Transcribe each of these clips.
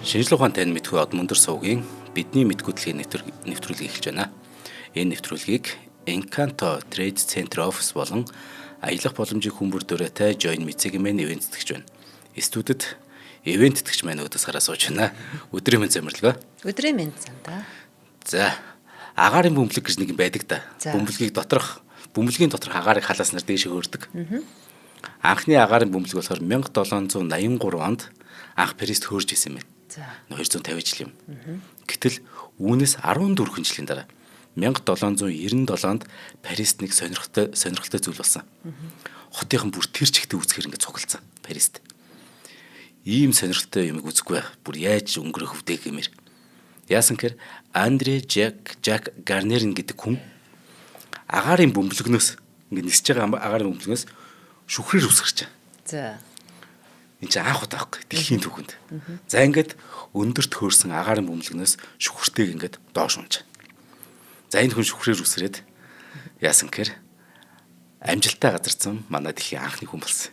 Шинжлэх ухаан тань мэдхүй Одмөндөр сувгийн бидний мэдгүй дэлхийн нэвтрүүлгийг эхэлж байна. Энэ нэвтрүүлгийг Encanto Trade Center Office болон аялах боломжийг хүмүүр дөрөөтэй Join Mitsig-мэн ивент тэтгэж байна. Студид ивент тэтгэгч маань өөдөөс хараа сууж байна. Өдрийн мэнд замирлага. Өдрийн мэнд сандаа. За, агаарын бөмбөлөг гэж нэг юм байдаг да. Бөмбөлгийг доторх, бөмбөлгийн доторх агаарыг халааснаар дээшээ хөөрдөг. Анхны агаарын бөмбөлөг болохоор 1783 онд анх Парист хөөрж исэн юм байна. За. 250 жил юм. Гэтэл үүнээс 14 жилийн дараа 1797 онд Парист нэг сонирхолтой зүйл болсон. Хотынхан бүр тэр чигтээ үзэхэр ингээд цуглдсан Парист. Ийм сонирхолтой юмыг үзэхгүй байх. Бүр яаж өнгөрөх вдэ гэмээр. Яасан гэхээр Андре Жак Гарнерн гэдэг хүн агаарын бөмбөлгнөөс ингээд нисэж байгаа агаарын бөмбөлгнөөс шүхрээр үсгэрч байгаа. За. Энд чинь анх удаа байхгүй дэлхийн түүхэнд. За ингээд өндөрт хөөрсөн агаарын бөмбөлгнөөс шүхэртэйг ингээд доош унж. За энэ хүн шүхрээр үсрээд яасан гэхээр амжилттай газарцсан манай дэлхийн анхны хүн болсон.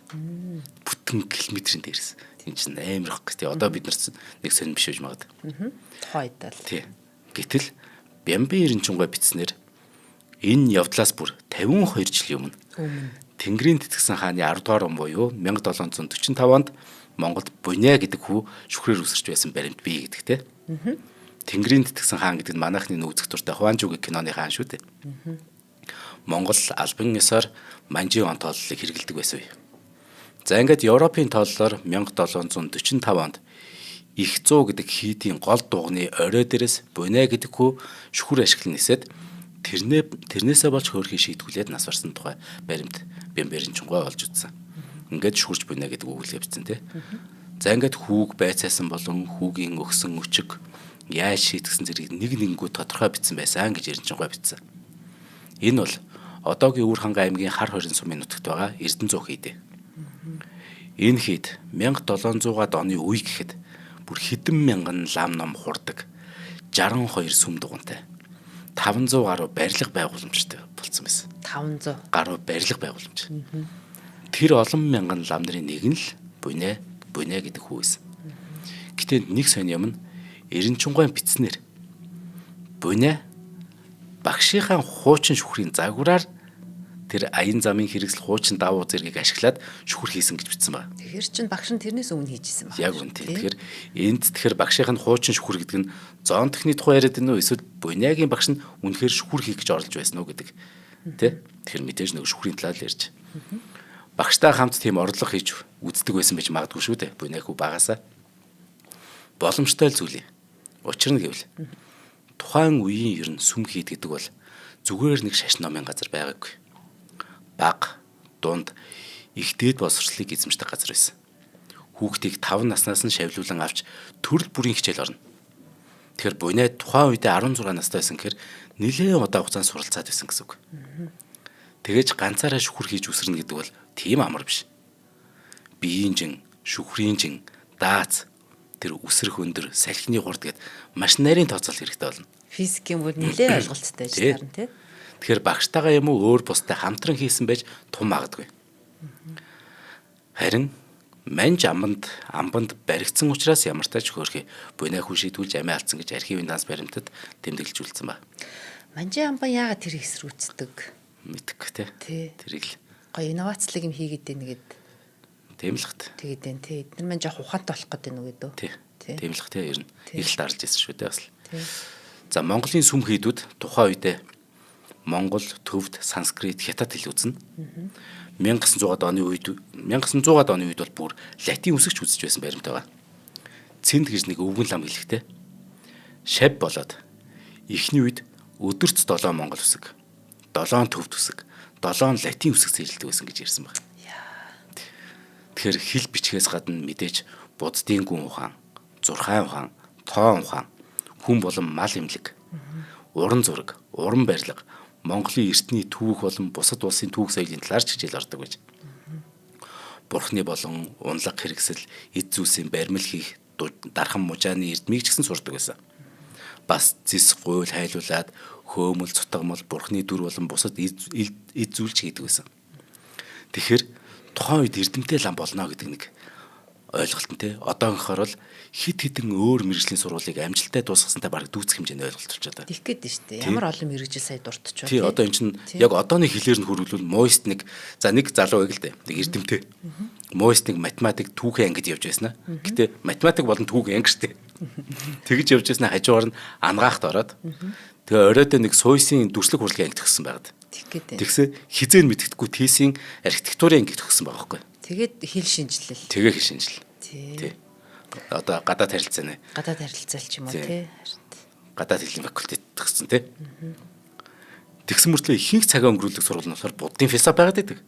Бүтэн километрийн дээрс. Энэ чинь амар ихгүй тий. Одоо бид нар нэг сонир биш байж магад. Тухайн үед л. Тий. Гэтэл Бямбан Эренчингой бичснээр энэ явдлаас бүр 52 жилийн өмнө Тэнгэрийн тэтгэсэн хааны 10 дугаар он буюу 1745 онд Монголд Буня гэдэг хүү шүхрээр үсэрч байсан баримт бий гэдэг те. Тэнгэрийн тэтгэсэн хаан гэдэг нь манайхны нүүцэх дуртай Хуанжугийн киноны хаан шүү дээ. Монгол албан ёсоор манжийн он тооллыг хэрэглэдэг байсан үе. За ингээд Европын тооллоор 1745 онд Их зуу гэдэг хийдийн гол дугны орой дээрээс Буня гэдэг хүү шүхэр ашиглан нисээд тэрнээсээ болж хөөрхий шийтгүүлээд нас барсан тухай баримт Бямбэрэнчингой олж үзсэн. Ингээд шүхэрч Буня гэдэг үгэлгээ бичсэн тий. За ингээд хүүг байцаасан болон хүүгийн өгсөн өчиг яаж шийтгсэн зэрэг нэг нэгэнгүү тодорхой бичсэн байсан гэж Эренчингой бичсэн. Энэ бол одоогийн Өвөр-Хангай аймгийн Хар хорин сумын нутагт байгаа Эрдэнэзуу хийд. Энэ хийд 1700-аад оны үе гэхэд бүр хэдэн мянган лам ном хурдаг 62 сүм дугуйтай 500 гаруй барилга байгууламжтай болсон байсан. 500 гаруй барилга байгууламж. Тэр олон мянган лам нарын нэг нь л Буня гэдэг хүү байсан. Гэтэ нэг сонь юм нь Эренчингойн бичснээр Буня багшийнхаа хуучин шүхрийн загвараар тэр аян замын хэрэгсэл хуучин давуу зэргийг ашиглаад шүхэр хийсэн гэж бичсэн байна. Тэгэхээр чинь багш нь тэрнээс өмнө хийжсэн байна. Яг үнэ. Тэгэхээр энд тэгэхээр багшийнх нь хуучин шүхэр гэдэг нь зоон техний тухай яриад байна уу эсвэл Бунягийн багш нь үнэхээр шүхэр хийх гэж оролж байсан уу гэдэг. Тэ? Тэгэхээр мэдээж нэг шүхрийн талаар л ярьж. Багштай хамт тийм орлого хийж үздэг байсан байж магадгүй шүү дээ. Буняг хүү багасаа. Боломжтой л зүйл юм. Учир нь гэвэл тухайн үеийн ер нь сүм хийд гэдэг бол зүгээр нэг шашин номын газар байгаагүй. Баг, дунд их дээд боловсролыг эзэмшдэг газар байсан. Хүүхдийг 5 наснаас нь шавлуулан авч төрөл бүрийн хичээл орно. Тэгэхээр Буня тухайн үедээ 16 настай байсан гэхээр нэлээд удаа хугацаанд суралцаад байсан гэсэн үг. Тэгээж ганцаараа шүхэр хийж үсэрнэ гэдэг бол тийм амар биш. Биеийн жин, шүхрийн жин, даац, тэр үсрэх өндөр, салхины хурд гэд маш нарийн тооцоолол хэрэгтэй болно. Физикийн бүр нэлээд ойлголттой байж таарна тий. Тэгэхээр багштайгаа юм уу өөр бустай хамтран хийсэн байж тум магадгүй. Харин манж амбанд баригдсан учраас ямар тач хөөрхий Буня хүү шийдвүүлж амиа алдсан гэж архивын данс баримтад тэмдэглэж үлдсэн ба. Манжийн амбан яагаад тэр эсрүүцдэг? Мэдгүй те. Тэрийг л гоё инновацлог юм хийгээд байна гэд. Тийм л хат. Тэгээд байна тий. Эдгээр маань жоох ухаантай болох гэдэг нү гэдэг. Тий. Тийм л хат тий ер нь. Их л дарлж ирсэн шүү дээ бас. За Монголын сүм хийдүүд тухайн үедээ Монгол, Төвд, Санскрит, Хятад хэл үзнэ. 1900-аад оны үед 1900-аад оны үед бол бүр латин үсгч үзэж байсан баримт байгаа. Цэнд гэж нэг өвгөн лам хэлэхтэй. Шав болоод эхний үед өдөрт 7 монгол үсэг, 7 төвд үсэг, 7 латин үсэг цээжилдэг байсан гэж ярьсан байна. Тэгэхээр хэл бичгээс гадна мэдээж буддын гүн ухаан, зурхай ухаан, тоон ухаан, хүн болон мал имлэг, уран зураг, уран барилга, Монголын эртний түүх болон бусад улсын түүх соёлын талаар ч хичээл ордог байж. Бурхны болон унлаг хэрэгсэл, эд зүйлсийн баримл хийх, дархан мужааны эрдмийг ч гэсэн сурдаг байсан. Бас зис гуйл хайлуулад хөөмөл, цутгамал, бурхны дүр болон бусад эд зүйлч хийдэг байсан. Тэгэхээр тухайн үед эрдэмтэй лам болно гэдэг нэг ойлголт нь те одоогийнхоор бол хит хитэн өөр мэрэгжлийн сургуулийг амжилттай дуусгасантай бараг дүүцэх хэмжээний ойлголт болчиход байна. Тэгэх гээд нь шүү дээ. Ямар олон мэрэгжил сая дуртчихваа. Тий, одоо эн чинь яг одооны хэлээр нь хөрвүүлвэл Мойст нэг за нэг залуу байг л дээ. Нэг эрдэмтэй. Мойст нэг математик түүхэн ангид явж байсан аа. Гэтэ математик болон түүхэн анги штэ. Тэгж явж байсан хажуугаар нь ангаахт ороод тэгээ оройдоо нэг сууйсын дүрслэх урлагийн анги төгссөн байгаад. Тэгэх гээд. Тэгсэ хизээ нь мэддэхгүй тийсийн архитектурын анги төгссөн байгаа байхгүй. Тэгээд хэл шинжлэл. Тэгээ хэл шинжил. Тий. Тий. Одоо гадаад харилцаа нэ. Гадаад харилцаа ч юм уу тий. Гадаад хэлний факультет төгссөн тий. Тэгсэн мөртлөө ихэнх цагаа өнгөрүүлэх сургууль нь болохоор буддын философи байгаад байдаг.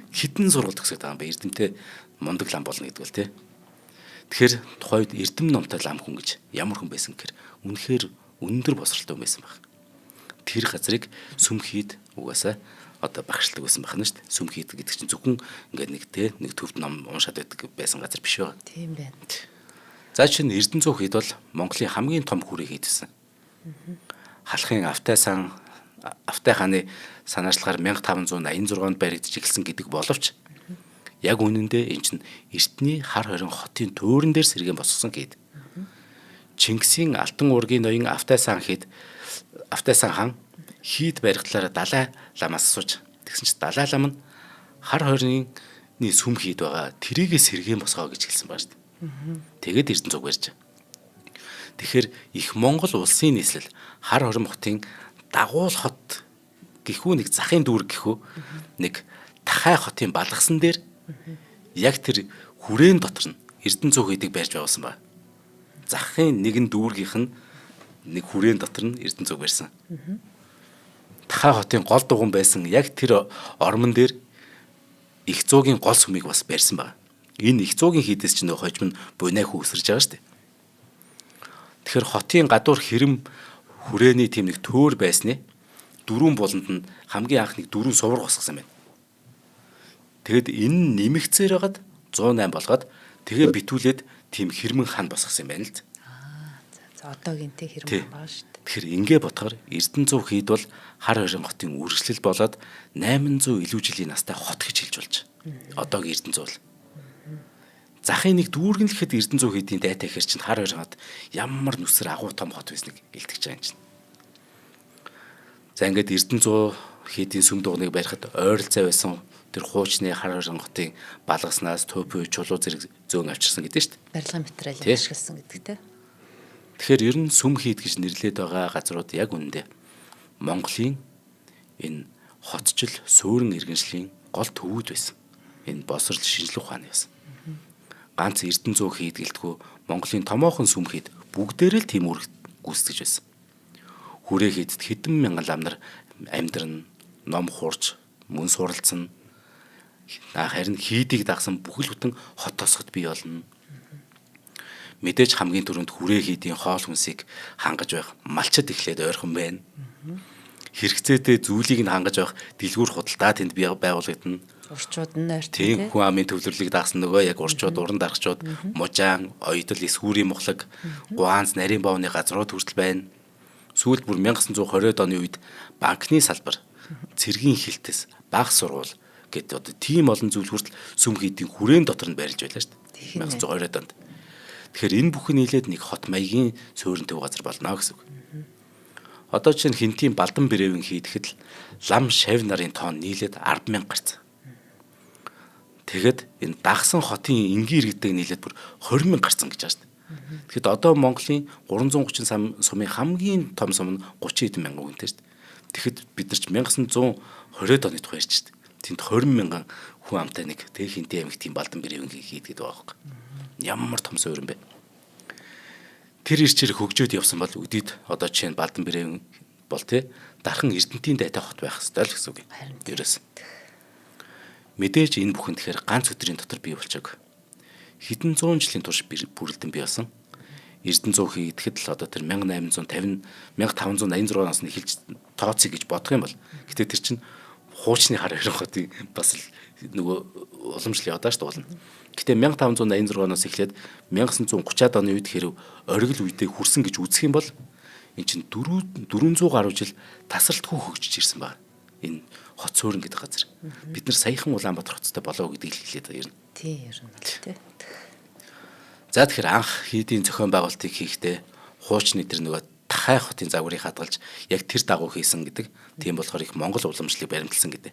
Хитэн сургууль төгсөд байгаа юм бэ? Эрдэмтэй мундаг лам болно гэдэг бол тий. Тэгэхээр тухайн үед эрдэм номтой лам хүн гэж ямар хүн байсан гэхээр үнэхээр өндөр босролтой хүн байсан баг. Тэр газрыг сүм хийд угаасаа одоо багшилдаг байсан байх нь шүү дээ. Сүм хийд гэдэг чинь зөвхөн ингээд нэг тий нэг төвд ном уншаад байдаг байсан газар биш байгаа. Тийм байна. За чинь Эрдэнэ цуу хийд бол Монголын хамгийн том хүрээ хийдсэн. Халахын Автай сан Автай хааны санаачлагаар 1586 онд баригдаж эхэлсэн гэдэг боловч яг үнэндээ эн чинь Эртний хар хорин хотын тууран дээр сэргээн босгосон гээд. Чингисийн Алтан уургийн ноён Автай сан хэд Автай сан хаан хийд баригдлаараа Далай ламаас асууж тэгсэн чинь Далай лам нь хар хорины сүм хийд байгаа тэрийгээ сэргээн босгоо гэж хэлсэн байна шүү дээ. Тэгээд Эрдэнэ цуг барьж. Тэгэхээр их Монгол улсын нийслэл хар хорин хотын дагуул хот гэхүү нэг захын дүүрэг гэхүү нэг Тахай хотын балгасан дээр яг тэр хүрээн дотор нь Эрдэнэ цуг хийдэг барьж байгуулсан ба. Захын нэгэн дүүргийнх нь нэг хүрээн дотор нь Эрдэнэ цуг барьсан. Тахай хотын гол дугуйн байсан яг тэр ормон дээр их зуугийн гол сүмийг бас барьсан ба. Энэ их зуугийн хийдээс чинь нөх хожим нь буйнай хүү өсөрж байгаа шүү дээ. Тэгэхээр хотын гадуур хэрэм хүрээний тийм нэг төөр байсны дөрвөн буланд нь хамгийн анх нэг дөрвөн сувраг босгосон байна. Тэгэд энэ нэмэгцээр байгаад 108 болгоод тэгээ битүүлээд тийм хэрмэн хан босгосон юм байна л да. За одоогийн тэ хэрмэн хан байгаа шүү дээ. Тэгэхээр ингээ бодохоор Эрдэнэ цуу хийд бол хар хорин хотын үргэлжлэл болоод 800 илүү жилийн настай хот гэж хэлж болж. Одоогийн Эрдэнэ цуу бол. Захын нэг дүүргэнлэхэд Эрдэнэ цуу хийдийн дайтай хэр чинь хар хорин хот ямар нүсэр агуу том хот байсныг илтгэж байгаа юм чинь. За ингээд Эрдэнэ цуу хийдийн сүм дугныг барихад ойролцоо байсан тэр хуучны хар хорин хотын балгаснаас топи чулуу зэрэг зөөн авчирсан гэдэг нь шүү дээ. Барилгын материалыг ашигласан гэдэг те. Тэгэхээр ер нь сүм хийд гэж нэрлээд байгаа газрууд яг үнэндээ Монголын энэ хотчил суурин иргэншлийн гол төвүүд байсан. Энэ босрол шинжлэх ухааны байсан. Ганц Эрдэнэ зүү хийд гэлтгүү Монголын томоохон сүм хийд бүгдээрээ л тийм үүрэг гүйцэтгэж байсан. Хүрээ хийдэд хэдэн мянган лам нар амьдран, ном хурж, мөн суралцсан. Харин хийдийг дагсан бүхэл бүтэн хот тосгод бий болно. Мэдээж хамгийн түрүүнд хүрээ хийдийн хоол хүнсийг хангаж байх малчид эхлээд ойрхон байна. Хэрэгцээтэй зүйлийг нь хангаж байх дэлгүүр худалдаа тэнд бий байгуулагдана. Урчууд нь ойртон тийм хүн амын төвлөрлийг дагсан нөгөө яг урчууд, уран даргачууд, мужаан, оёдол, эсгүүрийн мухлаг, гуанз, нарийн бовны газрууд хүртэл байна. Сүүлд бүр 1920-од оны үед банкны салбар, цэргийн хилтэс, баг сургууль гэдэг одоо тийм олон зүйл хүртэл сүм хийдийн хүрээн дотор нь байрлаж байлаа шүү дээ. 1920-од онд. Тэгэхээр энэ бүхэн нийлээд нэг хот маягийн суурин төв газар болно гэсэн үг. Одоо чинь хинтийн балдан брэвэн хийдэхэд л лам шав нарын тоон нийлээд 10,000 гарцсан. Тэгэхэд энэ дагсан хотын энгийн иргэдэг нийлээд бүр 20,000 гарцсан гэж байгаа шүү дээ. Тэгэхэд одоо Монголын 330 сумын хамгийн том сум нь 30 хэдэн мянган хүнтэй шүү дээ. Тэгэхэд бид нар ч 1920-од оны тухай ярьж шүү дээ. Тэнд 20 мянган хүн амтай нэг тэг хинтээ аймагт тийм балдан брэвэн хийдэг байгаа байхгүй. Ямар том суурин бэ? Тэр ирчээр хөгжөөд явсан бол өдөрт одоо жишээ нь Балдан брэвэн бол тий дархан Эрдэнтийн дайтай хот байх ёстой л гэсэн үг юм. Ерөөс. Мэдээж энэ бүхэн тэгэхээр ганц өдрийн дотор бий болчоог. Хэдэн зуун жилийн турш бүрэлдэн бий болсон. Эрдэнэ зүү хийгдэхэд л одоо тэр 1850 1586 оноос нь эхэлж тооцъё гэж бодох юм бол гэтээ тэр чинь хуучны хар хорин хотын бас л нөгөө уламжлал явдаа шүү дээ. Гэтэ 1586 оноос эхлээд 1930-ад оны үед хэрв оргил үедээ хүрсэн гэж үзэх юм бол эн чинь 400 гаруй жил тасралтгүй хөгжиж ирсэн байна. Энэ хот суурин гэдэг газар. Бид нар саяхан Улаанбаатар хоттой болоо гэдгийг л хэлээд байгаа юм. Тийм ер нь бол тий. За тэгэхээр анх хийдийн зохион байгуулалтыг хийхдээ хуучны тэр нөгөө Тахай хотын загварыг хадгалж яг тэр дагуу хийсэн гэдэг. Тийм болохоор их Монгол уламжлалыг баримтлсан гэдэг.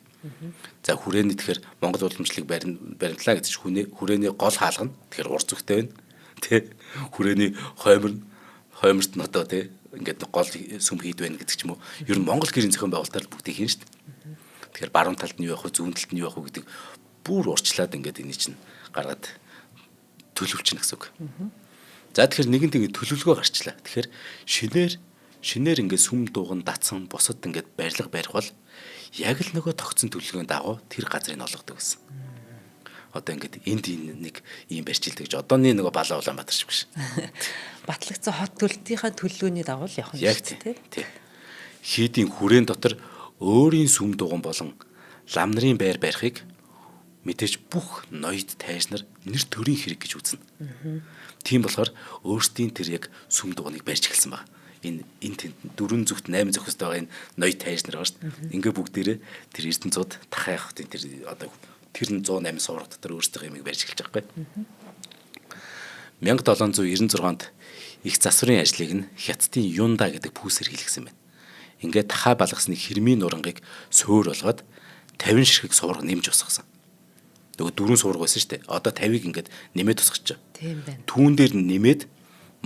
За хүрээний тэгэхээр Монгол уламжлалыг баримтлаа гэдэг чинь хүрээний гол хаалга нь тэгэхээр ур зүгтэй байна. Тэ хүрээний хойморт нь одоо тэ ингээд гол сүм хийд байна гэдэг ч юм уу. Ер нь Монгол гэрийн зохион байгуулалтаар бүгдийг хийн шүү дээ. Тэгэхээр баруун талд нь юу явах вэ, зүүн талд нь юу явах вэ гэдэг бүр урчлаад ингээд энийг чинь гаргаад төлөвлөчнө гэсэн үг. За тэгэхээр нэгэнт ингээд төлөвлөгөө гарчлаа. Тэгэхээр шинээр ингээд сүм дууган датсан бусад ингээд барилга барих бол яг л нөгөө тогтсон төлөвлөгөөний дагуу тэр газрыг олгодог гэсэн. Одоо ингээд энд энэ нэг ийм барьж илдэг гэж одооны нөгөө Балаа Улаанбаатар шиг биш. Батлагдсан хот төлөлтийнхаа төлөвлөгөөний дагуу л явах юм шүү дээ. Тий. Хийдийн хүрээн дотор өөрийн сүм дуган болон лам нарын байр барихыг мэдээж бүх ноёд тайж нар нэр төрийн хэрэг гэж үзнэ. Тийм болохоор өөрсдийн тэр яг сүм дуганыг барьж эхэлсэн баг. Энэ тэнд 4 зүгт 8 зөхөстэй байгаа энэ ноёд тайж нар байгаа шүү дээ. Ингээ бүгдээрээ тэр Эрдэнэцууд Тахай хотын тэр одоо тэр 108 суурга дотор өөрсдийнхөө юмыг барьж эхэлж байгаа байхгүй. 1796 онд их засварын ажлыг нь Хятадын Юнда гэдэг пүүсээр хийлгэсэн байна. Ингээд Тахай балгасны хэрмийн нурангийг суур болгоод 50 ширхэг суурга нэмж усгасан. Нөгөө 4 суурга байсан шүү дээ. Одоо 50-ыг ингээд нэмээд тусгаж. Тийм байна. Түүн дээр нэмээд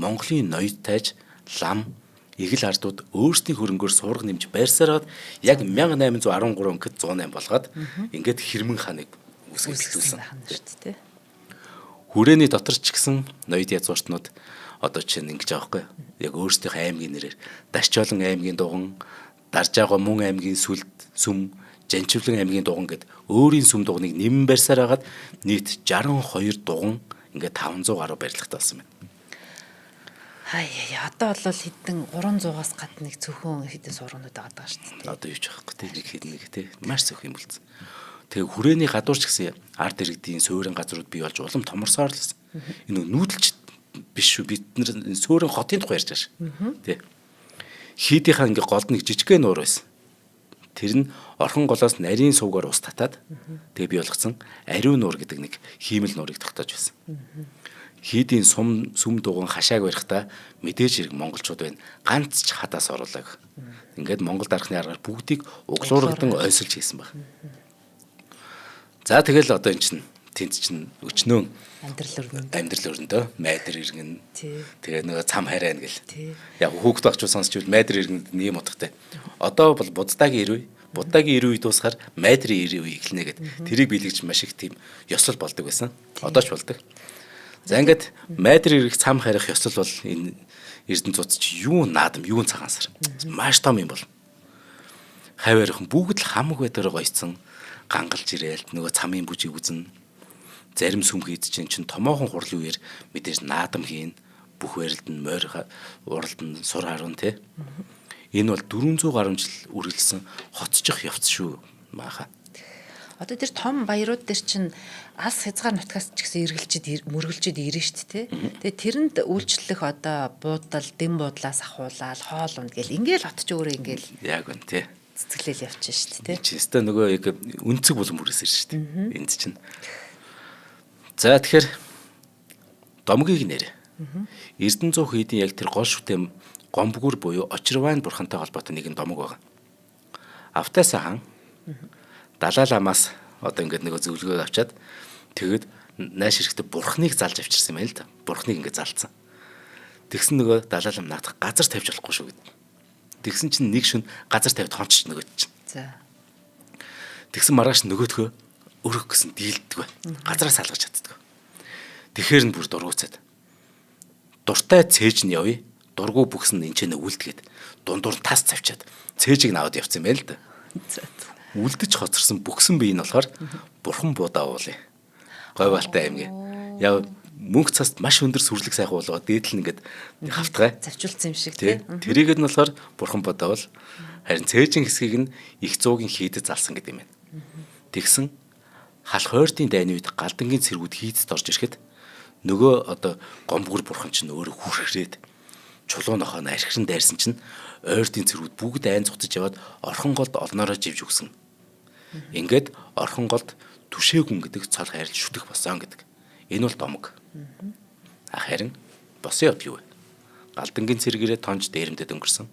Монголын ноёд тайж лам эгэл ардууд өөрсдийн хөрөнгөөр суурга нэмж байрсараад яг 1813 гэхэд 108 болгоод ингээд Хэрмэн хааныг үүсгүүлсэн шүү дээ. Хүрээний дотор ч гэсэн ноёд язгууртнууд одоо чинь ингэж байгаа байхгүй яг өөрсдийнхөө аймгийн нэрээр Дарчоолон аймгийн дуган, Даржаага мөн аймгийн сүлд сүм, Жанчивлан аймгийн дуган гэд өөрийн сүм дуганыг нэмэн барьсаар хагаад нийт 62 дуган ингээд 500 гаруй барилгатай болсон байна. Хай одоо бол хэдэн 300-аас гадна нэг цөөхөн хэдэн сурганууд байгаа шүү дээ. Одоо юу ч байхгүй тий нэг хэд нэг тий маш цөөх юм болцсон. Тэгээ хүрээний гадуур ч гэсэн ард иргэдийн суурин газрууд бий болж улам томорсоор л байсан. Энэ нүүдэлч биш шүү. Бид нар суурин хотын тухай ярьж байгаа шүү. Тий. Хийдийнхаа ингээ голд нэг жижигхэн нуур байсан. Тэр нь орхон голоос нарийн сувгаар ус татаад тэгээ бий болгоцсон ариун нуур гэдэг нэг хиймэл нуурыг тогтоож байсан. Хийдийн сүм дуган хашааг барихтаа мэдээж хэрэг монголчууд байна. Ганц ч хадаас оруулааг. Ингээд Монгол дархны аргаар бүгдийг углуурагдан ойсолж хийсэн баг. За тэгэл одоо эн чинь тэнд чинь өчнөөн амьдрал өрнөдөө майдар иргэн. Тэгээ нөгөө цам харайна гэл. Яг хүүхэд багч сонсч ивэл майдар иргэнд нэм утгатай. Одоо бол Буддагийн 90 үе. Буддагийн 90 үе дуусахаар майдрын 90 үе эхэлнэ гэд. Тэрийг биелэгч маш их тийм ёслол болдог байсан. Одоо ч болдог. За ингээд майдар ирэх цам харих ёслол бол энэ Эрдэнэцууд чи юу наадам юу цагаан сар. Маш том юм бол. Хаваархан бүгд л хамаг байдлаар гоёцсон гангалж ирээл нөгөө цамын бүжиг үзнэ. Зарим сүм хийд чинь томоохон хурлын үеэр мэдээж наадам хийн. Бүх барилд нь морь уралд нь сур харун те. Энэ бол 400 гаруй жил үргэлжлсэн хотчих явц шүү мааха. Одоо тэр том баярууд дээр чинь алс хязгаар нутгаас ч гэсэн эргэлжид мөргөлжид ирнэ шүү дээ. Тэгээ тэрэнд үйлчлэх одоо буудал, дэм буудлаас ахуулаад хоол унд гэл ингээл хот ч өөрөө ингээл яг үн тий. Цэцгэлэл явчих шүү дээ. Чи өстой нөгөө яг үнцэг булан бүрээс ирж шүү дээ. Энд чинь. За тэгэхээр домгийг нэр. Эрдэнэ зүүн хийдийн яг тэр гол шүтэм гомбгүр буюу Очирвайн бурхантай холбоотой нэгэн домог байгаа. Автайсан хаан Далай ламаас одоо ингээд нөгөө зөвлөгөө авчаад тэгэд нааш ирэхдээ бурхныг залж авчирсан юм байна л да. Бурхныг ингээд залцсан. Тэгсэн нөгөө Далай лам наадах газар тавьж болохгүй шүү гэд. Тэгсэн чинь нэг шүн газар тавьд хончч нөгөөд чинь. За. Тэгсэн маргааш нөгөөдхөө өрөх гэсэн дийлддэг бай. Газраас салгаж чаддаг. Тэгэхээр нь бүр дургуйцаад. Дуртай цээж нь явъя. Дургу бүхсэн энэ ч нэ үлдгээд дундуур нь тас цавчаад цээжийг нь аваад явцсан юм байна л да. За. Үлдэж хоцорсон бүхсэн бие нь болохоор бурхан буудаа уулын. Гойвалтай аймгийн. Яа мөнх цаст маш өндөр сүрлэг сайхан болгоод дээдл нь ингээд хавтгай. Завчулсан юм шиг тий. Тэрийг нь болохоор бурхан будаа бол харин цээжин хэсгийг нь их зуугийн хийдэд залсан гэдэг юм байна. Тэгсэн халах ойртын дайны үед галдангийн цэргүүд хийдэд орж ирэхэд нөгөө одоо гомбгүр бурхан чинь өөрөө хүрхрээд чулуу нохоо архиран дайрсан чинь ойртын цэргүүд бүгд айн зугтаж яваад орхон голд олноороо живж өгсөн. Ингээд орхон голд түшээгүн гэдэг цол хайрлал шүтэх болсон гэдэг. Энэ бол домог. Харин босон явдал юу вэ? Галдангийн цэргэрээ тонж дээрэмдэд өнгөрсөн.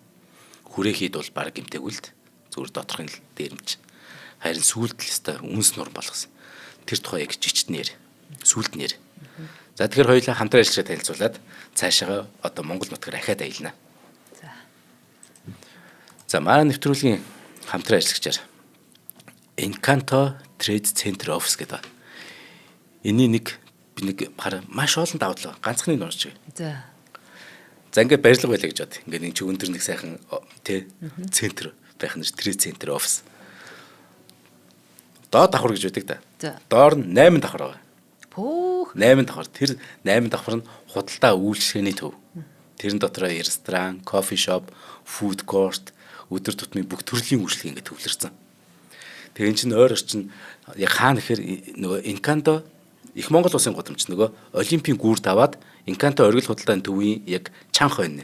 Хүрээхийд бол баг гимтээгүй л зүгээр доторхын л дээрэмч. Харин сүүлд л өстой үнс нур болгосон. Тэр тухай яг жичтнэр сүүлд нэр. За тэгэхээр хоёулаа хамтран ажиллагчаа танилцуулаад цаашаага одоо Монгол нутгаар ахиад аялна. За. За манай нэвтрүүлгийн хамтран ажиллагчаар Encanto Trade Center Office гэдэг. Энийн нэг би нэг хараа маш олон давуу тал ганцхны уншиж байгаа. За. За ингээд барилга байлаа гэж бод. Ингээд энэ чи өндөр нэг сайхан тэ центр байх нь Trade Center Office. Доод давхар гэж байдаг да. За. Доор нь 8 давхар байгаа. Пөөх. 8 давхар. Тэр 8 давхар нь худалдаа үйлчлэгээний төв. Тэрэн дотроо ресторан, кофе шоп, фуд корт, өдөр тутмын бүх төрлийн үйлчлэг ингээд төвлөрсөн. Тэгээ эн чинь ойр орчин яг хаана гэхээр нөгөө Encanto их Монгол улсын гудамж нөгөө Олимпийн гүүр даваад Encanto оргил худалдааны төвийн яг чанх хойно.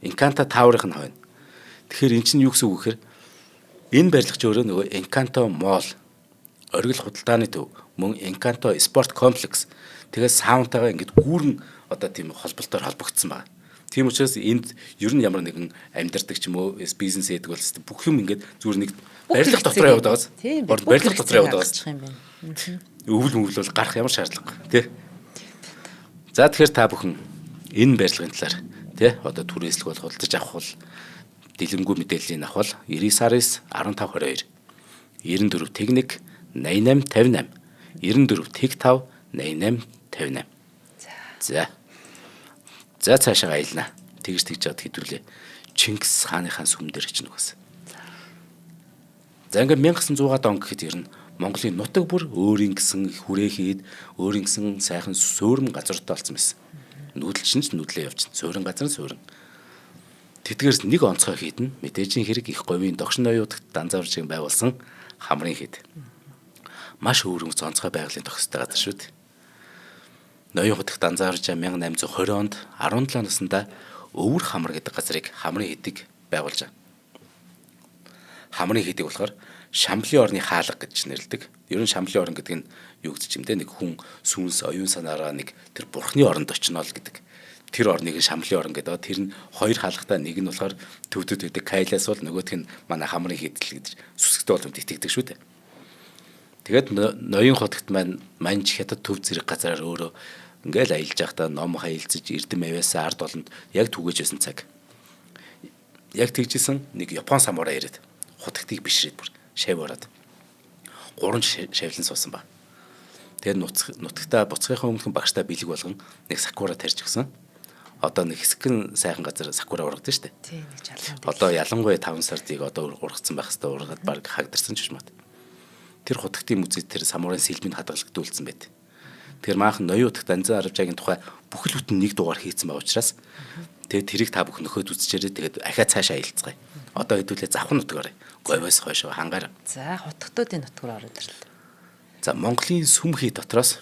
Encanto Tower-ын хойно. Тэгэхээр эн чинь юу гэсэн үг гэхээр энэ барилга ч өөрөө нөгөө Encanto Mall оргил худалдааны төв мөн Encanto Sport Complex тэгээд саунтайгаа ингээд гүүрэн одоо тийм холболтоор холбогдсон байна. Тийм учраас энд ер нь ямар нэгэн амьдардаг ч юм уу бизнес хийдэг бол бүх юм ингээд зүгээр нэг барилга дотор яваад байгаас. Барилга дотор яваад байгаас. юм байна. Өвөл мөвл бол гарах ямар шаардлагагүй тий. За тэгэхээр та бүхэн энэ барилгын талаар тий одоо түрээслэг бол худалдаж авах бол дэлгэнгүй мэдээллийг авах бол 99 9 15 22 94 тэг 1 88 58 94 тэг 5 88 58. За. За цаашаа аялна. Тэгж тэгж жаад хэдүүлээ. Чингис хааныхаа сүм дээр очино гэсэн. За ингээд 1900-аад он гэхэд ер нь Монголын нутаг бүр өөрийн гэсэн хүрээхийд өөрийн гэсэн сайхан суурин газартай болсон байсан. Нүүдэлчин ч нүүдлээ явчихна. Суурин газар нь суурин. Тэдгээрс нэг онцгой хийд нь мэдээжийн хэрэг их говийн догшин ноёудагт данзавржиг байгуулсан хамрын хийд. Маш өвөрмөц онцгой байгалийн тохистой газар шүү дээ. Ноён хотогт данзавржаа 1820 онд 17 наснда Өвөр хамар гэдэг газрыг хамрын хийдийг байгуулж байгаа. Хамрын хийдийг болохоор Шамблын орны хаалга гэж нэрлэдэг. Ер нь Шамблын орн гэдэг нь юу гэж юм те нэг хүн сүнс оюун санаараа нэг тэр бурхны оронд очино л гэдэг. Тэр орныг нь Шамблын орн гэдэг. Тэр нь хоёр хаалгатай, нэг нь болохоор төвдөд байдаг Кайлас бол нөгөөх нь манай хамрын хийдэл гэж сүсгтэй боломж итгэдэг шүү дээ. Тэгээд ноён хотогт маань манж хятад төв зэрэг газраар өөрөө ингээл аялж байхдаа ном хаялцаж эрдэм авяасаа ард олонд яг түгэж байсан цаг. Яг тэгжсэн нэг Япон самурай ирээд хутагтыг бишрээд бүр шав ороод 3 шавлан суусан ба. Тэгээд нутагтаа буцгийнхаа өмнөхөн багштай бэлэг болгон нэг сакура тарьж өгсөн. Одоо нэг хэсэгэн сайхан газар сакура ургадаг шүү дээ. Тийм нэг жалган. Одоо ялангуяа 5 сардыг одоо ургацсан байх хэвээр ургаад баг хагдарсан ч юм уу. Тэр хутагтын музей тэр самурайн сэлмийг хадгалагдуулсан байт. Тэгэхээр maaхан ноён утагт Анзан Арвжаагийн тухай бүхэл бүтэн нэг дугаар хийцэн байгаа учраас тэгээд тэрийг та бүхэн нөхөд үзчихээрэй. Тэгээд ахиад цаашаа аялцгаая. Одоо хэдүүлээ завхан нутгаар говьоос хойш хангаар. За хутагтуудын нутгаар ороод ирлээ. За Монголын сүм хий дотроос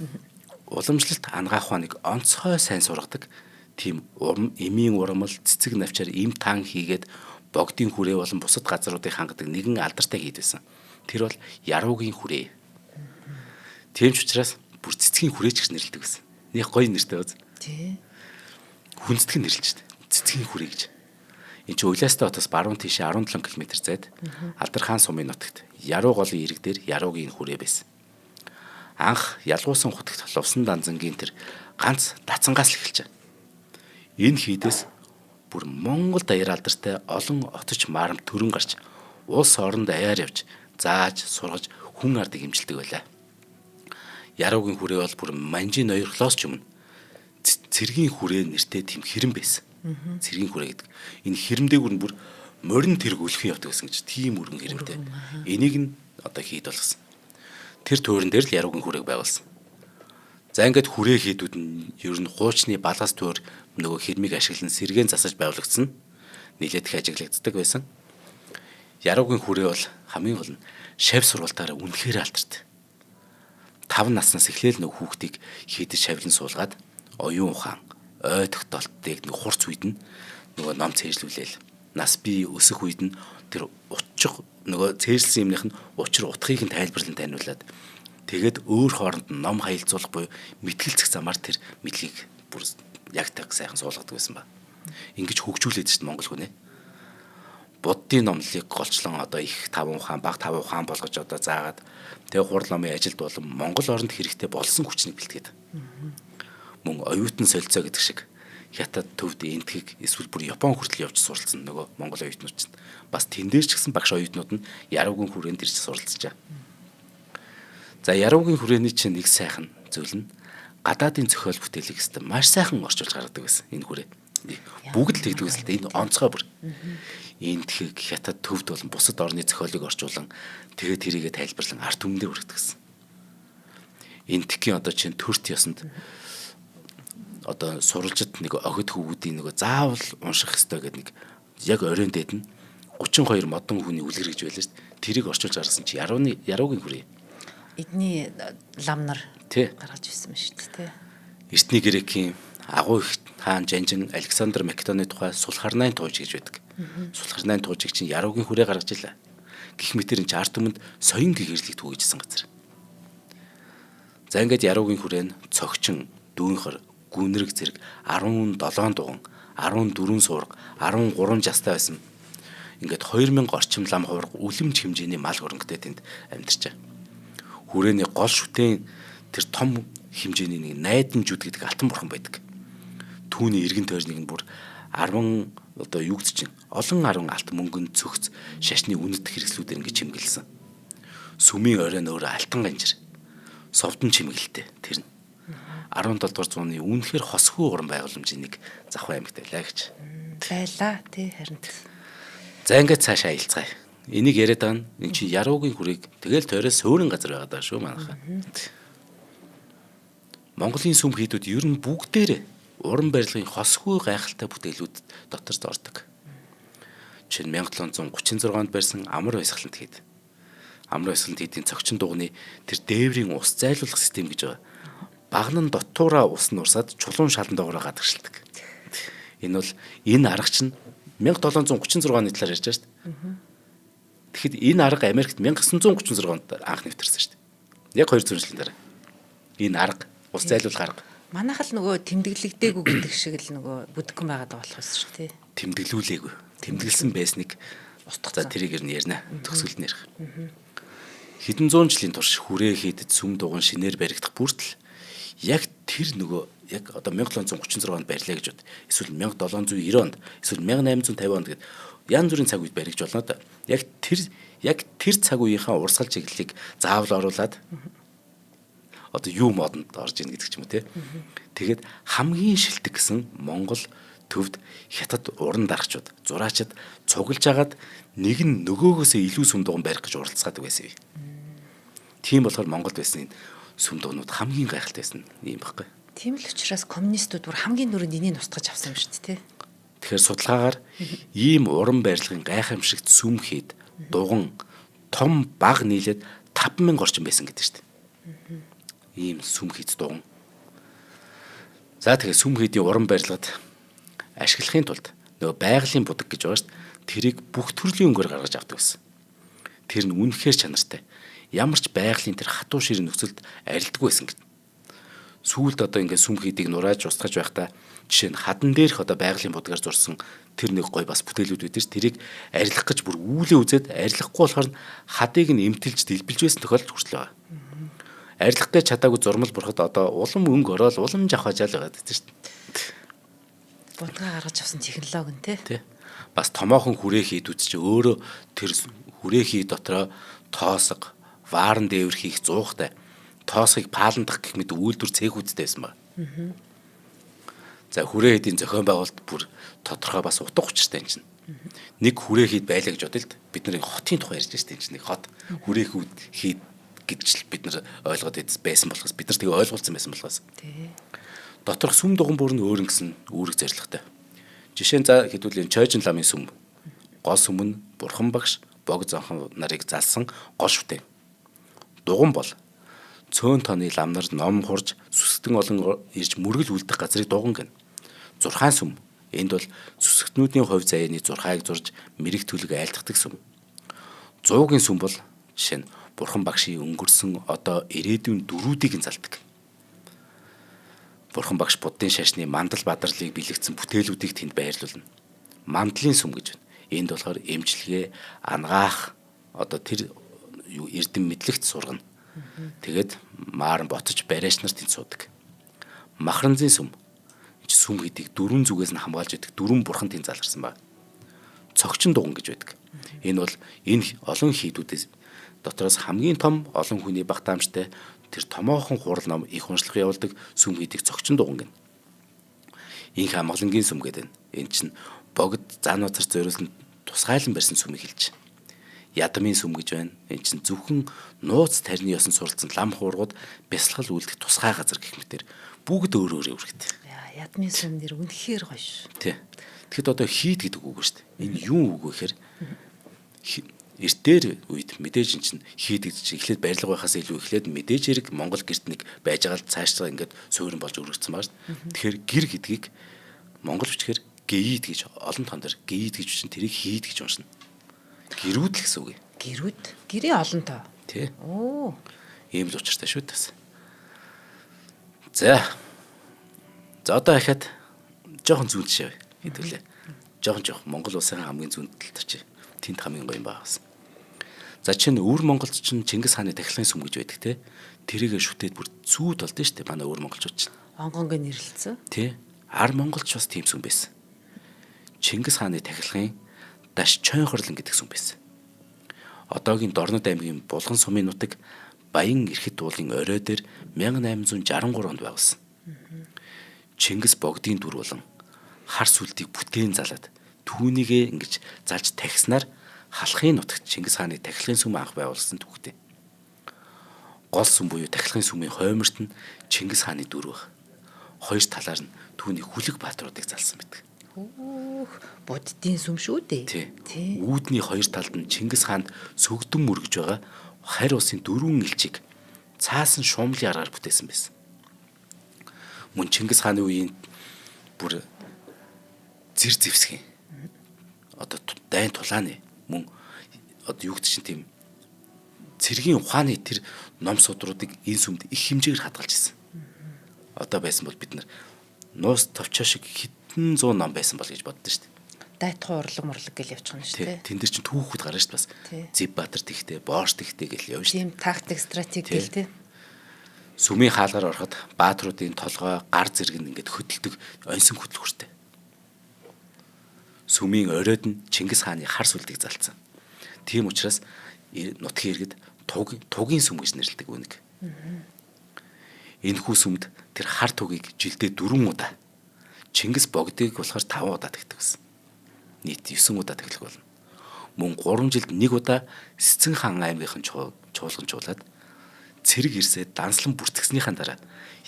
уламжлалт ангаах ухааныг онцгой сайн сургадаг тийм урам, эмийн урамл, цэцэг навчаар им таан хийгээд богдын хүрээ болон бусад газруудыг хангадаг нэгэн алдартай хийд байсан. Тэр бол Яруугийн хүрээ. Тийм ч учраас бүр цэцгийн хүрээч гэж нэрлэдэг байсан. Нэг гоё нэртэй биз? Тий. Хүндэтгэн нэрлэж штэ. Цэцгийн хүрээ гэж. Энд чи Улаастай хотоос баруун тийшээ 17 км зайд Алдархан сумын нутагт Яруу голын ирэг дээр Яруугийн хүрээ байсан. Анх ялгуусан хутагт лувсан данзангийн тэр ганц дацангаас л эхэлж байгаа. Энэ хийдээс бүр Монгол даяар алдартай олон отож марам төрөн гарч улс оронд аяар явж зааж сургаж хүн ардыг имчилдэг байлаа. Яруугийн хүрээ бол бүр манжийн ноёрхлоос ч өмнө цэргийн хүрээ нэртэй тийм хэрэм байсан. Цэргийн хүрээ гэдэг. Энэ хэрэмдээгүр нь бүр морин тэрэг өлхөн явдаг гэсэн гэж тийм өргөн хэрэмтэй. Энийг нь одоо хийд болгосон. Тэр туурин дээр л Яруугийн хүрээг байгуулсан. За ингээд хүрээ хийдүүд нь ер нь хуучны балгас туйр нөгөө хэрмийг ашиглан сэргээн засаж байгуулагдсан. Нилээд их ажиглагддаг байсан. Яруугийн хүрээ бол хамгийн гол нь шав сургалтаараа үнэхээр алдартай. 5 наснаас эхлээл нөгөө хүүхдийг хийдэж шавлан суулгаад оюун ухаан, ой тогтоолтыг нэг хурц үед нь нөгөө ном цээжлүүлээл. Нас бий өсөх үед нь тэр учиг нөгөө цээжлсэн юмных нь учир утгыг нь тайлбарлан таниулаад тэгээд өөр хооронд ном хаялцуулах буюу мэтгэлцэх замаар тэр мэдлэгийг бүр яг так сайхан суулгадаг байсан ба. Ингэж хөгжүүлээд шүү дээ Монгол хүн. Буддын номлолыг голчлон одоо их таван ухаан, баг таван ухаан болгож одоо заагаад тэгээ хурал номын ажилд болон Монгол оронд хэрэгтэй болсон хүчнийг бэлтгээд. Мөн оюутан солилцоо гэдэг шиг Хятад, Төвд, Энтхэг эсвэл бүр Япон хүртэл явж суралцсан нөгөө Монгол оюутнууд чинь. Бас тэн дээр ч гэсэн багш оюутнууд нь Яруугийн хүрээнд ирж суралцжээ. За Яруугийн хүрээний чинь нэг сайхан зүйл нь гадаадын зохиол бүтээлийг өстө маш сайхан орчуулж гаргадаг байсан энэ хүрээ. Бүгд л тэгдэг байсан л да энэ онцгой бүр. Энтхэг, Хятад, Төвд болон бусад орны зохиолыг орчуулан тэгээд тэрийгэ тайлбарлан ард түмэндээ хүргэдэг гэсэн. Энтхийн одоо чинь төрт ёсонд одоо сурвалжид нэг охид хөвгүүдийн нөгөө заавал унших ёстой гэдэг нэг яг оройн дээд нь 32 модон хүний үлгэр гэж байлаа шүү дээ. Тэрийг орчуулж гаргасан чи Яруугийн хүрээ. Эдний лам нар гаргаж ирсэн юм шүү дээ. Эртний Грекийн агуу их хаан Жанжин Александр Македоны тухай Сулхарнайн тууж гэж байдаг. Сулхарнайн туужийг чинь Яруугийн хүрээ гаргаж илаа. Гэх мэтэр энэ ард түмэнд соён гэгэрлийг түгээжсэн газар. За ингээд Яруугийн хүрээ нь цогчин, дүүнхэр, гүнрэг зэрэг 17 дуган, 14 суурга, 13 жастай байсан. Ингээд 2000 орчим лам хувраг үлэмж хэмжээний мал хөрөнгөтэй тэнд амьдарчээ. Хүрээний гол шүтэн тэр том хэмжээний нэг найдамжууд гэдэг алтан бурхан байдаг. Түүний эргэн тойрныг нь бүр 10 одоо юу гэж чинь олон 10 алт мөнгөн цөгц шашны үнэт хэрэгслүүдээр ингэж чимгэлсэн. Сүмийн оройн өөрөө алтан ганжир. Совдон чимгэлтэй тэр нь. 17 дугаар зууны үнэхээр хосгүй уран байгууламжийн нэг завхаа аймагт байлаа гэж. Байлаа тий харин. За ингээд цаашаа аялцгаая. Энийг яриад байгаа нь эн чинь Яруугийн хүрээг тэгэл тойроо суурин газар байгаа даа шүү манайхаа. Монголын сүм хийдүүд ер нь бүгдээрээ уран барилгын хосгүй гайхалтай бүтээлүүд дотор ордог. Жишээ нь 1736 онд барьсан Амар баясгалант хийд. Амар баясгалант хийдийн цогчин дугны тэр дээврийн ус зайлуулах систем гэж байгаа. Багна нь дотуураа ус нь урсаад чулуун шалан доогоороо гадагшилдаг. Энэ бол энэ арга чинь 1736 оны талаар ярьж байгаа шүү дээ. Тэгэхэд энэ арга Америкт 1936 онд анх нэвтэрсэн шүү дээ. Яг 200 жилийн дараа. Энэ арга ус зайлуулах арга. Манайх л нөгөө тэмдэглэгдээгүй гэдэг шиг л нөгөө бүдгэн байгаад байгаа болох юм шүү дээ. Тэмдэглүүлээгүй. Тэмдэглэсэн байсныг устгах. За тэрийг ер нь ярина. Төгсгөлд нь ярих. Хэдэн зуун жилийн турш хүрээ хийдэд сүм дуган шинээр баригдах бүртэл яг тэр нөгөө яг одоо 1736 онд барьлаа гэж бод. Эсвэл 1790 онд, эсвэл 1850 онд гэд янз бүрийн цаг үед баригдж болно да. Яг тэр цаг үеийнхаа урсгал чиглэлийг заавал оруулаад одоо юу модонд орж ийн гэдэг ч юм уу те. Тэгээд хамгийн шилдэг гэсэн Монгол төвд Хятад уран дарагчуд, зураачид цуглаж агаад нэг нь нөгөөгөөсөө илүү сүм дуган барих гэж уралцгаадаг байсан юм. Тийм болохоор Монголд байсан энэ сүм дугнууд хамгийн гайхалтай байсан юм баггүй. Тийм л учраас коммунистууд бүр хамгийн түрүүнд энийг устгаж авсан юм шүү дээ, тэ. Тэгэхээр судалгаагаар ийм уран барилгын гайхамшигт сүм хийд дуган том баг нийлээд 5000 орчим байсан гэдэг шүү дээ. Ийм сүм хийд дуган. За тэгэхээр сүм хийдийн уран барилгад ашиглахын тулд нөгөө байгалийн будаг гэж байгаа шүү дээ. Тэрийг бүх төрлийн өнгөөр гаргаж авдаг байсан. Тэр нь үнэхээр чанартай. Ямар ч байгалийн тэр хатуу ширээ нөхцөлд арилдаггүй байсан гэдэг. Сүүлд одоо ингээд сүм хийдийг нурааж устгаж байхдаа жишээ нь хадан дээрх одоо байгалийн будгаар зурсан тэр нэг гой бас бүтээлүүд байдаг ш. Тэрийг арилгах гэж бүр үүлээ үзээд арилгахгүй болохоор хадыг нь эмтэлж дэлбэлж байсан тохиолдол хүртэл байгаа. Арилгах гэж чадаагүй зурмал бурхад одоо улам өнгө ороод улам жавхажаал байгаа гэдэг шүү дээ. Будгаа гаргаж авсан технологи нь тий. Бас томоохон хүрээ хийдүүд чи өөрөө тэр хүрээ хий дотроо тоосго, вааран дээвэр хийх зуухтай тоосхыг пааландах гэх мэт үйлдвэр цехүүдтэй байсан баг. За хүрээ хийдийн зохион байгуулалт бүр тодорхой бас утга учиртай юм чинь. Нэг хүрээ хийд байлаа гэж бодъё л бид нар хотын тухай ярьж байна шүү дээ. Нэг хот хүрээ хийд гэж л бид нар ойлгоод байсан болохоос бид нар тэгээ ойлгуулсан байсан болохоос. Доторх сүм дуган бүр нь өөр ингэсэн үүрэг зорилготой. Жишээ нь за хэдүүлийн Чойжин ламын сүм. Гол сүм нь Бурхан багш, Бог зонхон нарыг залсан гол шүтэн. Дуган бол цөөн тооны лам нар ном хурж сүсгтэн олон ирж мөргөл үлдэх газрыг дуган гэнэ. Зурхаан сүм. Энд бол сүсгтнүүдийн хувь заяаны зурхайг зурж мэрэг төлөг айлтгадаг сүм. Зуугийн сүм бол жишээ нь Бурхан багшийн өнгөрсөн одоо ирээдүйн дөрүүдийг нь залдаг. Бурхан багш Буддын шашны мандал бадарлыг бэлэгдсэн бүтээлүүдийг тэнд байрлуулна. Мандлын сүм гэж байна. Энд болохоор эмчилгээ, ангаах одоо тэр эрдэм мэдлэгт сургана. Тэгээд мааран ботож бариач нар тэнд суудаг. Махранзын сүм. Сүм гэдгийг дөрвөн зүгээс нь хамгаалж идэг дөрвөн бурхан тэнд залгарсан баг. Цогчин дуган гэж байдаг. Энэ бол энэ олон хийдүүдээс дотроос хамгийн том олон хүний багтаамжтай тэр томоохон хурал ном их уншлах явуулдаг сүм хийдэг цогчин дуган гэнэ. Инх амгалангийн сүм гэдэг нь. Энэ чинь богд зан нуцар зориулсан тусгайлан барьсан сүмийг хэлж. Ядмын сүм гэж байна. Энэ чинь зөвхөн нууц тарины ёсон суралцсан лам хуургууд бясалгал үлдэх тусгай газар гэх мэтэр бүгд өөр өөр үүрэгтэй. Ядмын сүм нэр үнэхээр гоё шүү. Тий. Тэгэхэд одоо хийд гэдэг үг шүү дээ. Энэ юу үг вэ гэхээр эртээр үед мэдээж эн чинь хийд гэж чинь эхлээд барилга байхаас илүү эхлээд мэдээж хэрэг Монгол гэрт нэг байж байгаа л цаашдаа ингээд суурин болж өргөцсөн байна шүү дээ. Тэгэхээр гэр гэдгийг монгол бичгээр гийд гэж олон тоон дээр гийд гэж чинь тэрийг хийд гэж уншина. Гэрүүд л гэсэн үг юм. Гэрүүд гэрээ олон тоо. Тий. Оо. Ийм л учиртай шүү дээ. За. За одоо ахаад жоохон зүүн жишээ хэдүүлээ. Жоохон Монгол улсын хамгийн зүүн талд очие. Тэнд хамгийн гоё юм байгаа бас. За чинь өвөр Монголд чинь Чингис хааны тахилгын сүм гэж байдаг те. Тэрийгэ шүтээд бүр зүүд болдсон шүү дээ. Манай өвөр монголчууд чинь. Онгонг нэрлэлсэн. Тий. Ар монголч бас тийм сүм байсан. Чингис хааны тахилгын Даш Чойнхорлон гэдэг сүм байсан. Одоогийн Дорнод аймгийн Булган сумын нутаг Баян эрхэд уулын орой дээр 1863 онд байгуулсан. Чингис богдын дүр болон хар сүлдийг бүтээн залаад түүнийгээ ингэж залж тахиснаар халахын нутагт Чингис хааны тахилгын сүм анх байгуулсан түүхтэй. Гол сүм буюу тахилгын сүмийн хойморт нь Чингис хааны дүр байх. Хоёр талаар нь түүний хүлэг баатруудыг залсан байдаг. Хөөх, буддын сүм шүү дээ. Тий. Үүдний хоёр талд нь Чингис хаанд сөгдөн мөргөж байгаа харь улсын дөрвөн элчиг цаасан шуумлын аргаар бүтээсэн байсан. Мөн Чингис хааны үеийн бүр зэр зэвсгийн одоо дайн тулааны мөн одоо юу гэдэг чинь тийм цэргийн ухааны тэр ном судруудыг энэ сүмд их хэмжээгээр хадгалж ирсэн. Одоо байсан бол бид нар нуус товчоо шиг хэдэн зуун ном байсан бол гэж боддоо шүү дээ. Дайтхан урлаг мурлаг гэл явчихна шүү дээ. Тэн дээр чинь түүхүүд гарна шүү дээ бас. Зэв Баатар тэгтээ, Боорч тэгтээ гэл явна шүү дээ. Тийм тактик, стратеги гэл тий. Сүмийн хаалгаар ороход баатруудын толгой, гар зэрэг нь ингээд хөдөлдөг оньсон хөдөлгүүртэй. Сүмийн оройд нь Чингис хааны хар сүлдийг залцсан. Тийм учраас нутгийн иргэд тугийн сүм гэж нэрлэдэг үүнийг. Энэхүү сүмд тэр хар тугийг жилдээ 4 удаа, Чингис богдыг болохоор 5 удаа тэгдэг гэсэн. Нийт 9 удаа тэглэх болно. Мөн 3 жилд 1 удаа Цэцэн хаан аймгийнхан чуулган чуулаад цэрэг ирсээ данслан бүртгэснийхаа дараа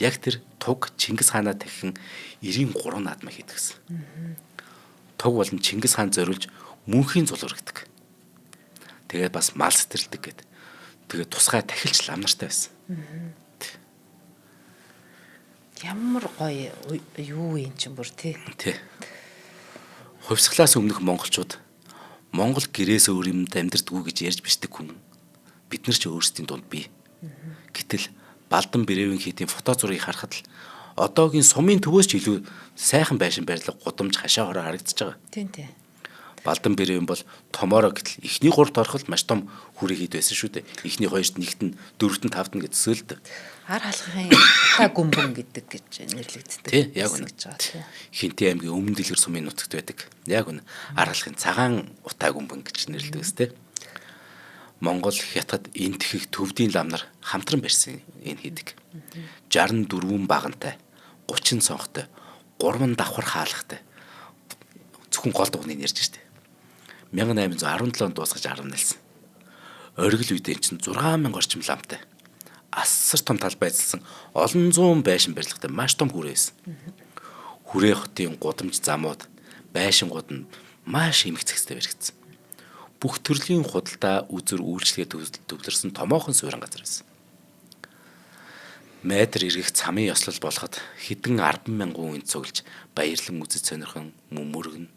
яг тэр туг Чингис хаанаа тахин 93 наадмаа хийдэг гэсэн. Туг болон Чингис хаан зориулж мөнхийн зул өргөдөг. Тэгээд бас мал сэтэлдэг гэд. Тэгээд тусгай тахилч лам нартай байсан. Ямар гоё юу юм чинь бүр тий. Тий. Хувьсгалаас өмнөх монголчууд Монгол гэрээс өөр юмд амьдэрдэггүй гэж ярьж бичдэг хүн. Бид нар ч өөрсдийн дунд бий. Гэтэл Балдан Брэвийн хийдийн фото зургийг харахад л одоогийн сумын төвөөс ч илүү сайхан байшин барилга гудамж хашаа хороо харагдаж байгаа. Тийм тий. Балдан Брэвийн бол томоороо гэтэл эхний 3-т ороход маш том хүрээ хийд байсан шүү дээ. Эхний 2-т 1-т нь 4-т нь 5-т нь гэж төсөөлдөг. Ар халахын утаа гүмбэн гэдэг гэж нэрлэгддэг. Тий, яг үнэ. Хинтээ аймгийн Өмнө Дэлгэр сумын нутагт байдаг. Яг үнэ. Ар халахын цагаан утаа гүмбэн гэж нэрлэдэг өстэй. Монгол, Хятад, Энтхэг, Төвдийн лам нар хамтран барьсан энэ хийдэг. 64 багантай, 30 цонхтой, 3 давхар хаалгатай. Зөвхөн гол дугныг ярьж штэ. 1817 онд дуусгаж 10 нэлсэн. Оргил үедээ чинь 6000 орчим ламтай. Асар том талбай эзэлсэн олон зуун байшин барилгатай маш том хүрээ байсан. Хүрээ хотын гудамж замууд, байшингууд нь маш эмх зэгцтэй баригдсан. Бүх төрлийн худалдаа үзэр үйлчлэгээ төвлөрсөн томоохон суурин газар байсан. Метр эргэх цамын ёслол болоход хэдэн 10,000 үн цуглаж баярлан үзэж сонирхон мөргөн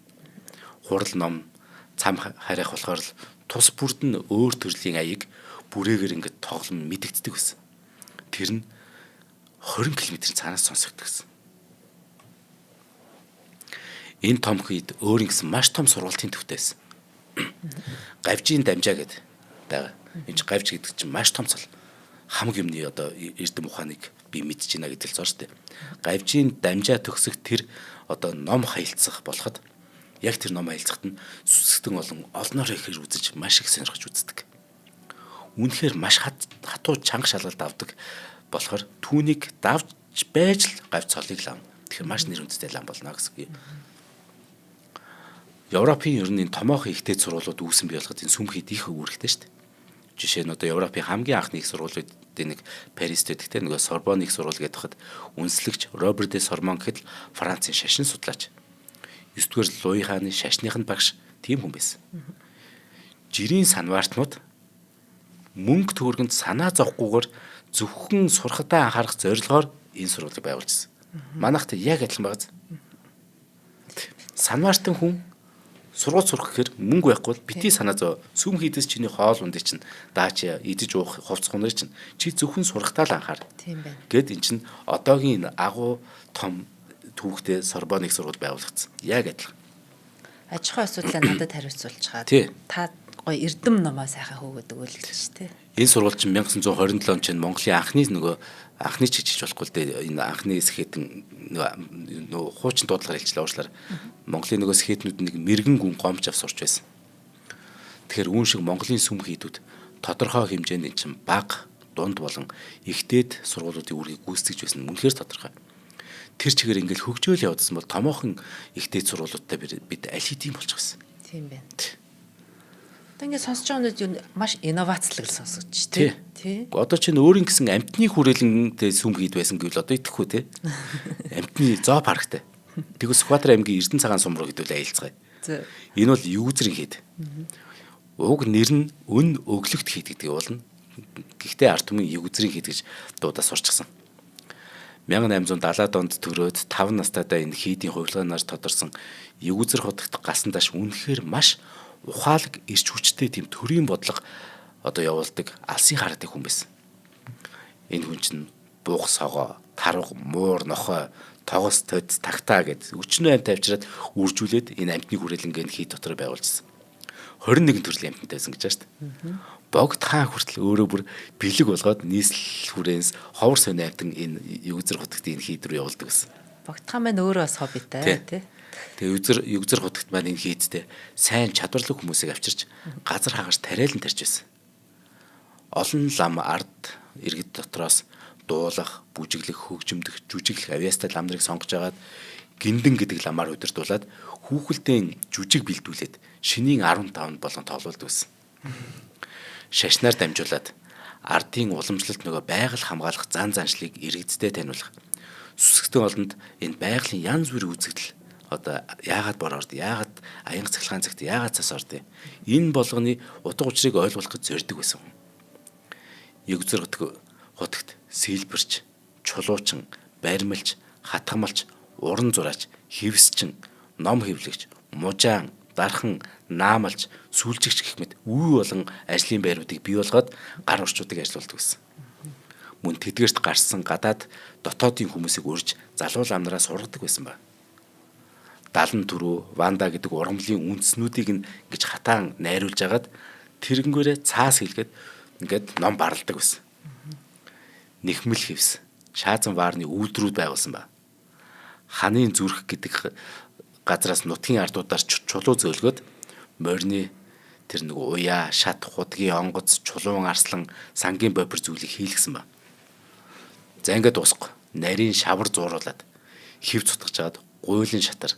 хурал ном цам харих болохоор л тус бүрд нь өөр төрлийн аяг бүрээгээр ингээд тоглон мэдэгддэг байсан. Тэр нь 20 км цаанаас сонсогддог гэсэн. Энэ том хийд өөр ингэсэн маш том сургалтын төвтэй байсан. Гавжийн дамжаа гэдэг байгаа. Энэ чинь гавж гэдэг чинь маш том цол. Хамаг юмны одоо эрдэм ухааныг би мэдэж байна гэдэг л зоо шүү дээ. Гавжийн дамжаа төгсөх тэр одоо ном хаилцах болоход яг тэр ном хаилцахад нь сүсгтэн олон олноор ихээр үзэж маш их сонирхож үздэг. Үнэхээр маш хатуу чанга шалгалт авдаг болохоор түүнийг давж байж л гавь цолыг лам. Тэгэхээр маш нэр хүндтэй лам болно гэсэн юм. Европын ер нь энэ томоохон ихтэй сургуулиуд үүсэн бий болоход энэ сүм хийд их үүрэгтэй шүү дээ. Жишээ нь одоо Европын хамгийн анхны их сургуулиудын нэг Парист байдаг те, нөгөө Сорбонны их сургууль гэдэг хад үнслэгч Роберт де Сормон гэхэд Францын шашин судлаач. 9-р Луи хааны шашных нь багш тийм хүн байсан. Жирийн санваартнууд мөнгө төгрөгөнд санаа зовхгүйгээр зөвхөн сурахтаа анхаарах зорилгоор энэ сургуулийг байгуулжсэн. Манайхтай яг адилхан байгааз. Санваартан хүн сургууль сурах гэхээр мөнгө байхгүй бол бити санаа зов. Сүм хийдэс чиний хоол ундыг чинь даач идэж уух хувцас хунар чинь чи зөвхөн сурахтаа л анхаар. Тийм байна. Гэт эн чинь одоогийн энэ агуу том түүхтэй Сорбоныг сургууль байгуулагдсан. Яг адилхан. Аж ахуйн асуудлаа надад хариуцуулчихад та гоё эрдэм номоо сайхан хөөгдөг үйл гэж тий. Энэ сургууль чинь 1927 онд чинь Монголын анхны нөгөө анхны ч хийж болохгүй л дээ. Энэ анхны сэхэтэн нөгөө хуучин дуудлагаар хэлчихлээ уучлаарай. Монголын нөгөө сэхэтнүүд нэг мэрэгэн гүн гомч ав сурч байсан. Тэгэхээр үүн шиг Монголын сүм хийдүүд тодорхой хэмжээнд эн чинь баг, дунд болон ихтэйд сургуулиудын үүргийг гүйцэтгэж байсан. Үнэхээр тодорхой. Тэр чигээр ингээл хөгжөөл явуулсан бол томоохон ихтэйд сургуулиудтай бид аль хэдийн болчих байсан. Тийм байна. Одоо ингээд сонсож байгаа нь маш инновацлог сонсогдож тий. Тий. Одоо чинь өөрийн гэсэн амьтны хүрээлэнтэй сүм хийд байсан гэвэл одоо итгэхгүй тий. Амьтны зоопарктай. Тэгвэл Сүхбаатар аймгийн Эрдэнэ цагаан сум руу хэдүүл аялцгаая. Энэ бол югзрын хийд. Уг нэр нь өн өглөгт хийд гэдэг болно. Гэхдээ ард түмэн югзрын хийд гэж дуудаа сурчсан. 1870-ад онд төрөөд 5 настайдаа энэ хийдийн хувилгаанаар тодорсон югзэр хотогт гасан даш үнэхээр маш ухаалаг ирч хүчтэй тийм төрийн бодлого одоо явуулдаг алсын хараатай хүн байсан. Энэ хүн чинь буух согоо, тарга, муур, нохой, тогос, тодз, тагтаа гэд өчнөө амт авчираад үржүүлээд энэ амтны хүрээлэнгээ хий дотор байгуулжсэн. 21 төрлийн амтнтай байсан гэж байна шүү дээ. Богд хаан хүртэл өөрөө бүр бэлэг болгоод нийслэл хүрээнс ховор сонио амтан энэ югзэр хотогт энэ хийд рүү явуулдаг гэсэн. Богд хаан маань өөрөө бас хоббитай тий. Тэгээ югзэр хотогт маань энэ хийдтэй сайн чадварлаг хүмүүсийг авчирч газар хагаж тариалан тарьж байсан. Олон лам ард иргэд дотроос дуулах, бүжиглэх, хөгжимдөх, жүжиглэх авьяастай лам нарыг сонгож агаад гиндэн гэдэг ламаар удирдуулаад хүүхэлдэйн жүжиг бэлдүүлээд шинийн 15-нд болон тоглуулдаг гэсэн. Шашнаар дамжуулаад ардын уламжлалт нөгөө байгаль хамгаалах зан заншлыг иргэдтэй таниулах. Сүсгтэн олонд энэ байгалийн янз бүрийн үзэгдэл одоо яагаад бор орд, яагаад аянга цахилгаан цагт, яагаад цас орд. Энэ болгоны утга учирыг ойлгох гэж зорддог байсан. Югзэр хотогт сэлбэрч, чулуучин, баримлч, хатгамалч, уран зураач, хэвсчин, ном хэвлэгч, мужаан, дархан, наамалч, сүлжигч гэх мэт үе болон ажлын байруудыг бий болгоод гар урчуудыг ажилуулдаг гэсэн. Мөн тэдгэрт гарсан гадаад дотоодын хүмүүсийг урьж залуу лам нараа сургадаг байсан ба. 70 түрүү Ванда гэдэг ургамлын үндснүүдийг нь ингэж хатаан найруулж агаад тэрнгээрээ цаас хэлгээд ингээд ном баралдаг байсан. Нэхмэл хэвс, Шаазан ваарны үйлдвэрүүд байгуулсан ба. Ханын зүрх гэдэг газраас нутгийн ардуудаар чулуу зөөлгөөд морины тэр нэг уяа, шат, худгийн онгоц, чулуун арслан, сангийн бопер зүйлийг хийлгсэн ба. За ингээд дуусахгүй. Нарийн шавар зууруулад хэв цутгаж аваад гуйлын шатар,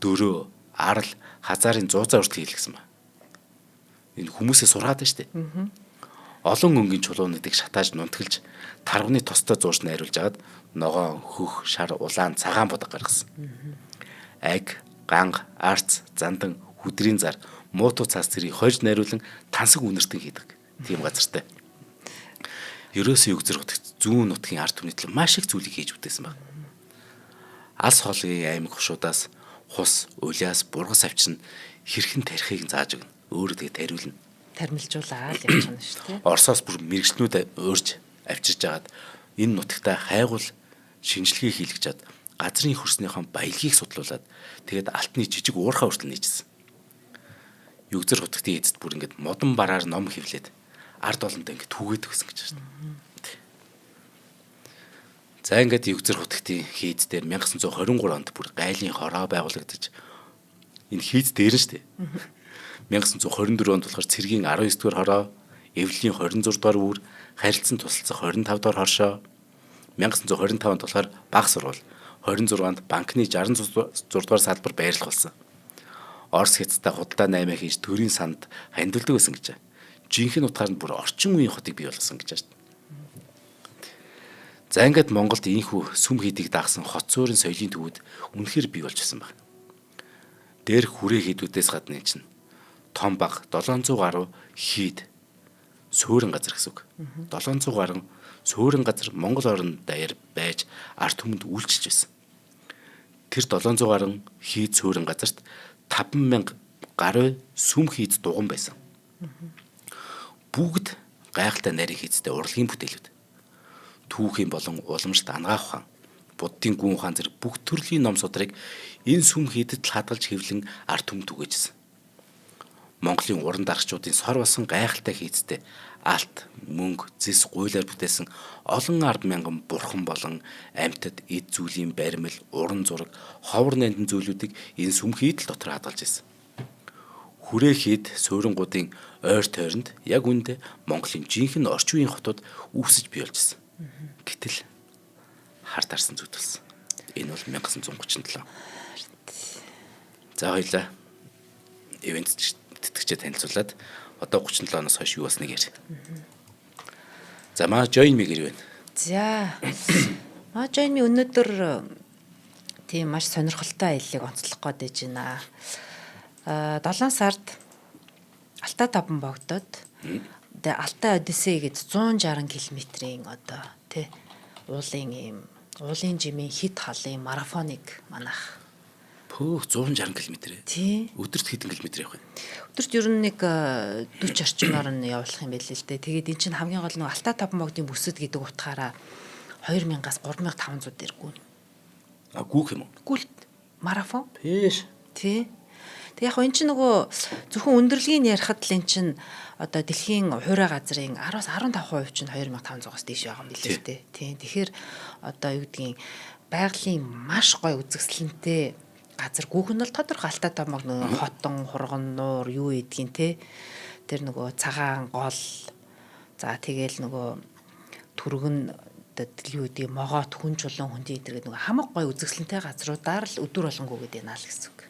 дөрөө, арал, хазаарын зуузаа хүртэл хийлгсэн ба. Энэ хүмүүсээ сургаад байна шүү дээ. Олон өнгийн чулуунуудыг шатааж нунтгэлж тарганы тостой зуурч найруулж агаад ногоон, хөх, шар, улаан, цагаан будаг гаргасан. Аг, ганг, арц, зандан, хүдрийн зар, муутуу цаас зэргийг хойж найруулан тансаг үнэртэн хийдэг. Тийм газартай. Ерөөсөө юг зэрэг утгт зүүн нутгийн ард түмний төлөө маш их зүйлийг хийж бүтээсэн баг. Алс холын аймаг хушуудаас хус, улиас, бургас авчирна хэрхэн тарихыг зааж өгнө. Өөрөө тэгээ тариулна. Тармилжуулаад явчихна шүү дээ. Оросоос бүр мэрэгчлүүд урьж авчирж агаад энэ нутагта хайгуул шинжилгээ хийлгэж чад Газрын хөрснийхөө баялагийг судлуулад тэгээд алтны жижиг уурхай хүртэл нээжсэн. Югзэр хутагтын эцэд бүр ингээд модон бараар ном хэвлээд ард олонтой ингээд түгээд өгсөн гэж байна. За ингээд Югзэр хутагтын хийд дээр 1923 онд бүр гайлын хороо байгуулагдаж энэ хийд дээр нь шүү дээ. 1924 онд болохоор цэргийн 19 дугаар хороо, эвлэлийн 26 дугаар үүр, харилцан тусалцах 25 дугаар хоршоо, 1925 онд болохоор баг сурвал, 26 онд банкны 66 дугаар салбар байрлах болсон. Орос хятадтай худалдаа наймаа хийж төрийн санд хандивдаг байсан гэж. Жинхэнэ утгаар нь бүр орчин үеийн хотыг бий болгосон гэж байна. За ингээд Монголд ийхүү сүм хийдийг дагсан хот суурин соёлын төвүүд үнэхээр бий болж ирсэн байна. Дээр хүрээ хийдүүдээс гадна чинь том баг 700 гаруй хийд суурин газар гэсэн үг. 700 гаруй суурин газар Монгол орн даяар байж ард түмэнд үйлчилж байсан. Тэр 700 гаруй хийд суурин газарт 5000 гаруй сүм хийд дуган байсан. Бүгд гайхалтай нарийн хийцтэй урлагийн бүтээлүүд. Түүхийн болон уламжлалт анагаах ухаан, буддын гүн ухаан зэрэг бүх төрлийн ном судрыг энэ сүм хийдэд л хадгалж хэвлэн ард түмэнд түгээжсэн. Монголын уран дарагчдын сор болсон гайхалтай хийцтэй алт, мөнгө, зэс гуйлаар бүтээсэн олон 10,000 бурхан болон амьтад, эд зүйлийн баримл, уран зураг, ховор нандин зүйлүүдийг энэ сүм хийдэл дотор хадгалж байсан. Хүрээ хийд суурингуудын ойр тойронд яг үүндээ Монголын жинхэнэ орчин үеийн хотууд үүсэж бий болж ирсэн. Гэтэл хар тарсан зүт болсон. Энэ бол 1937. За хоёлаа ивент тэтгэгчээ танилцуулаад одоо 37 оноос хойш юу болсныг ярь. За маа join me гэр байна. За. Маа join me өнөөдөр тийм маш сонирхолтой аяллыг онцлох гээд байж байна. 7 сард Алтай таван богдод тэгээ Алтай Одиссей гэж 160 км-ийн одоо тий уулын ийм уулын жимийн хит халын марафоныг манах. Пөөх 160 км ээ. Тий. Өдөрт хэдэн километр явах вэ? Өдөрт ер нь нэг 40 орчмоор нь явуулах юм байл л дээ. Тэгээд эн чинь хамгийн гол нь Алтай таван богдын бүсэд гэдэг утгаараа 2000-аас 3500 дээр гүн. А гүүх юм уу? Гүлт марафон. Пэш. Тий. Тэг яг эн чинь нөгөө зөвхөн өндөрлөгийг ярихад л эн чинь одоо дэлхийн хуурай газрын 10-аас 15% чинь 2500-аас дээш байгаа юм билээ л дээ. Тий. Тэгэхээр одоо юу гэдгийг байгалийн маш гоё үзэсгэлэнтэй газар гүүх нь бол тодорхой Алтай томог нөгөө хотон, хурган, нуур юу гэдгийг те. Тэр нөгөө цагаан гол за тэгэл нөгөө түргэн юу гэдгийг могоот хүн чулуун хүндий энэ гэдэг нөгөө хамаг гоё үзэсгэлэнтэй газруудаар л өдөр болгон гүгээд байна л гэсэн үг.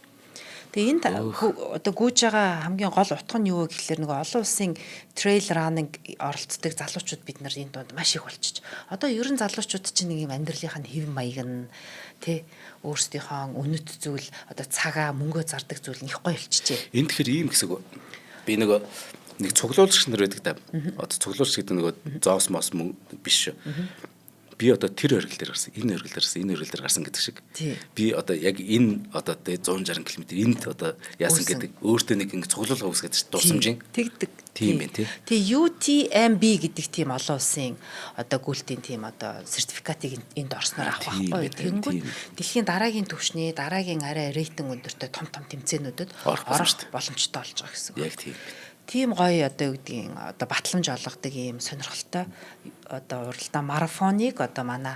Тэгээ энд одоо гүйж байгаа хамгийн гол утга нь юу вэ гэхлээр нөгөө олон улсын trail running оролцдог залуучууд бид нар энэ дунд маш их болчих. Одоо ерөн залуучууд чинь нэг юм амьдралынхаа хэв маяг нь тэ өөрсдийнхөө үнэт зүйл одоо цагаа мөнгөө зардаг зүйл нь их гоё болчихжээ. Энэ тэгэхээр ийм гэсэн үг. Би нөгөө нэг цуглуулагч нар байдаг да. Одоо цуглуулагч гэдэг нөгөө зоос мос биш шүү. Би одоо тэр оргил дээр гарсан, энэ оргил дээр гарсан, энэ оргил дээр гарсан гэдэг шиг. Би одоо яг энэ одоо 160 км энд одоо яасан гэдэг өөртөө нэг ингэ цуглуулга үүсгээд чинь дурсамжийн. Тэгдэг. Тийм байх тий. Тий UTMB гэдэг тийм олон улсын одоо гүйлтийн тийм одоо сертификатыг энд орсноор авах байхгүй. Тэгэнгүүт дэлхийн дараагийн түвшний дараагийн арай рейтинг өндөртэй том том тэмцээнүүдэд орох боломжтой болж байгаа гэсэн үг. Яг тийм. Тийм гоё одоо юу гэдгийг одоо батламж олгодог ийм сонирхолтой одоо уралдаан марафоныг одоо манай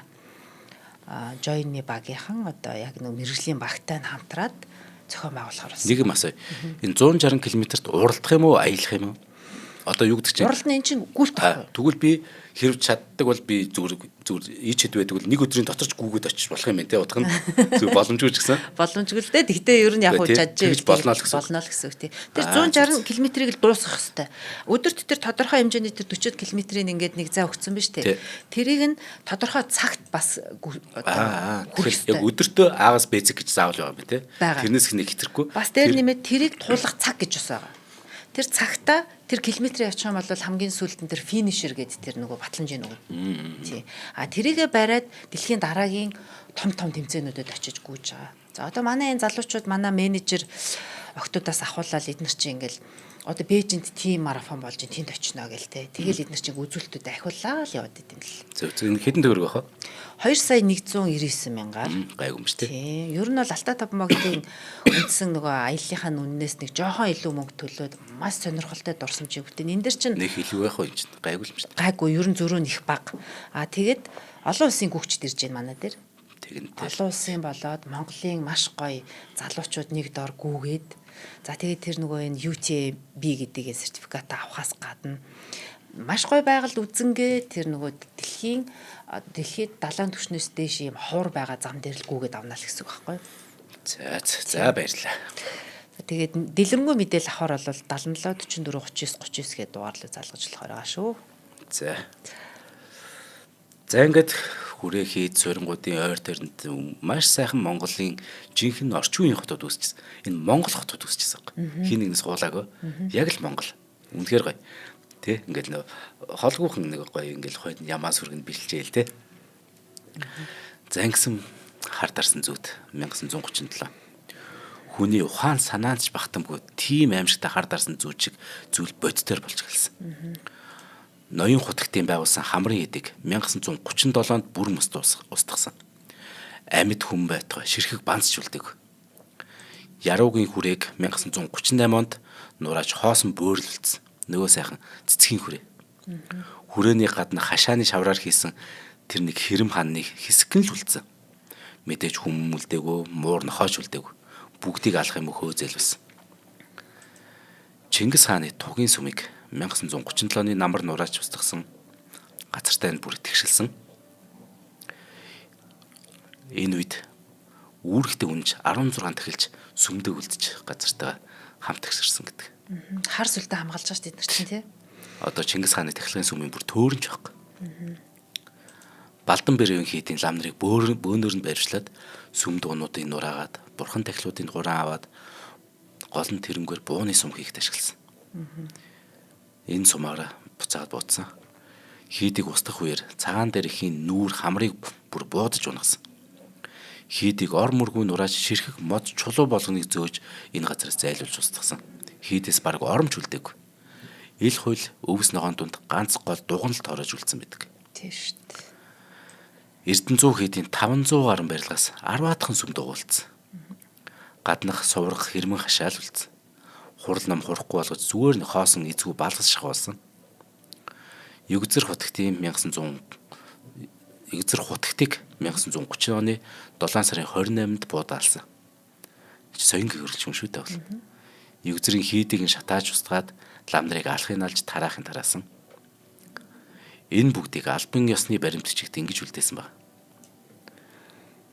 Join Me багийнхан одоо яг нэг мэргэжлийн багтай нь хамтраад зохион байгуулахар болсон. Нэг юм асуу. Энэ 160 км-т уралдах юм уу, аялах юм уу? Одоо юу гэдэг чинь? Уралдана энэ чинь гүйлт байхгүй. Тэгвэл би хэрв чаддаг бол би зүгээр зүгээр ич хэд байдаг бол нэг өдрийн дотор ч гүгээд очиж болох юм байна те утга нь. Зүгээр боломжгүй ч гэсэн. Боломжгүй л дээ. Тэгтээ ер нь яг уу чадж болно л гэсэн. Болно л гэсэн үг тий. Тэр 160 км-ийг л дуусгах хэвээр. Өдөрт тэр тодорхой хэмжээний тэр 40 км-ийг ингээд нэг зай өгсөн биз дээ. Тэрийг нь тодорхой цагт бас одоо яг өдөртөө А-аас Б гэж заавал байгаа юм тий. Тэрнээс их нэг хэтрэхгүй. Бас дээр нэмээд тэрийг туулах цаг гэж бас байгаа. Тэр цагта тэр километр явчих юм бол хамгийн сүүлд нь тэр финишер гэдэг тэр нөгөө батламжийн нөгөө. Тий. А тэрийгэ бариад дэлхийн дараагийн том том тэмцээнүүдэд очиж гүйж байгаа. За одоо манай энэ залуучууд манай менежер октоудаас ахуулаад эднэр чинь ингээл Одоо Бээжинд тийм марафон болж ин тэнд очино гэл те. Тэгэл эднэр чинь үзүүлэлтүүд ахиуллаа л яваад идэм л. Зөв зөв энэ хэдэн төгрөг байх вэ? 2 сая 199 мянгаар. Гайгүй юм шүү дээ. Тийм. Ер нь бол Алтай Тавмогтын үндсэн нөгөө аяллахаа үннээс нэг жоохон илүү мөнгө төлөөд маш сонирхолтой дурсамжийг бүтээн. Энэ дэр чинь Нэг илүү байх уу юм чинь. Гайгүй юм шүү дээ. гайгүй ер нь зөрүү нь их бага. А тэгээд олон улсын гүгчд ирж байна манай дээр. Тэгэнтэй. Олон улсын болоод Монголын маш гоё залуучууд нэг дор гүгээд за тэгээд тэр нөгөө энэ UTB гэдэг энэ сертификат авахаас гадна маш гоё байгальд үзэнгээ тэр нөгөө дэлхийн дэлхийд далайн түвшнээс дээш ийм ховор байгаа зам дээр л гүгээд авна л гэсэн үг байхгүй юу? За за баярлалаа. Тэгээд дэлгэрэнгүй мэдээлэл авахар бол 77 44 39 39 гэдэг дугаарлыг залгаж болохоор байгаа шүү. За. За ингээд хүрээ хийд суурингуудын ойр тойронд маш сайхан Монголын жинхэнэ орчин үеийн хотод үүсчихсэн. Энэ Монгол хотод үүсчихсэн юм. Хин нэгнээс хуулаагүй. Яг л Монгол. Үнэхээр гоё. Тэ ингээд нөө холгүйхэн нэг гоё ингээд хойд ямаа сүргэнд бэлчээл тэ. За ингэсэн хар дарсан зүуд 1937. Хүний ухаан санаанд ч багтамгүй тийм аимшигтай хар дарсан зүүд шиг зүйл бодитоор болж эхэлсэн. Ноён хутагтын байгуулсан хамрын эдэг 1937 онд бүр мөс устгасан. Амьд хүн байтугай ширхэг банцч үлдэг. Яруугийн хүрээг 1938 онд нурааж хоосон бөөрөлдсөн. Нөгөө сайхан цэцгийн хүрээ. Хүрээний гадна хашааны шавраар хийсэн тэр нэг хэрэм ханны хэсэг нь л үлдсэн. Мэдээж хүм үлдээгөө, муур нохооч үлдээгөө. Бүгдийг алах юм хөөзэлвэсэн. Чингис хааны тугийн сүмийг 1937 оны намар нурааж устгасан. Газартай нь бүр тэгшилсэн. Энэ үед үүрэгтэй үнж 16 тахилж сүмдэг үлдэж газартаа хамт тэгшэрсэн гэдэг. Хар сүлдээ хамгаалж байгаа шүү дээ эдгээр чинь тий. Одоо Чингис хааны тахилгын сүмийн бүр төөрөнч байхгүй. Балдан бэрийн хийдийн лам нарыг бөөнөр нь барьжлаад сүм дуунуудыг нураагаад бурхан тахилуудыг хураан аваад гол нь тэрнгээр бууны сүм хийхэд ашигласан. Энэ сумаараа буцаад бууцсан. Хийдийг устгах үеэр цагаан дээр ихийн нүүр хамрыг бүр буудаж унагсан. Хийдийг ор мөргүй нурааж ширхэг мод чулуу болгоныг зөөж энэ газараас зайлуулж устгасан. Хийдээс бараг оромж үлдээгүй. Ил хууль өвс ногоон дунд ганц гол дуган л тороож үлдсэн байдаг. Тийм шүү дээ. Эрдэнэзүү хийдийн 500 гаруй барилгаас 10-аахан сүм дугуулсан. Гаднах суврах хэрмэн хашаал үлдсэн. Хурал ном хурахгүй болгож зүгээр нь хоосон эзгүй балгас шахуулсан. Югзэр хутагтын 1900 Югзэр хутагтыг 1930 оны 7 сарын 28-нд буудаалсан. Соён гэрэлч юм шүү дээ бол. Югзэрийн хийдийг нь шатааж устгаад лам нарыг алахын алж тараахын тараасан. Энэ бүгдийг албан ёсны баримтчигт ингэж үлдээсэн баг.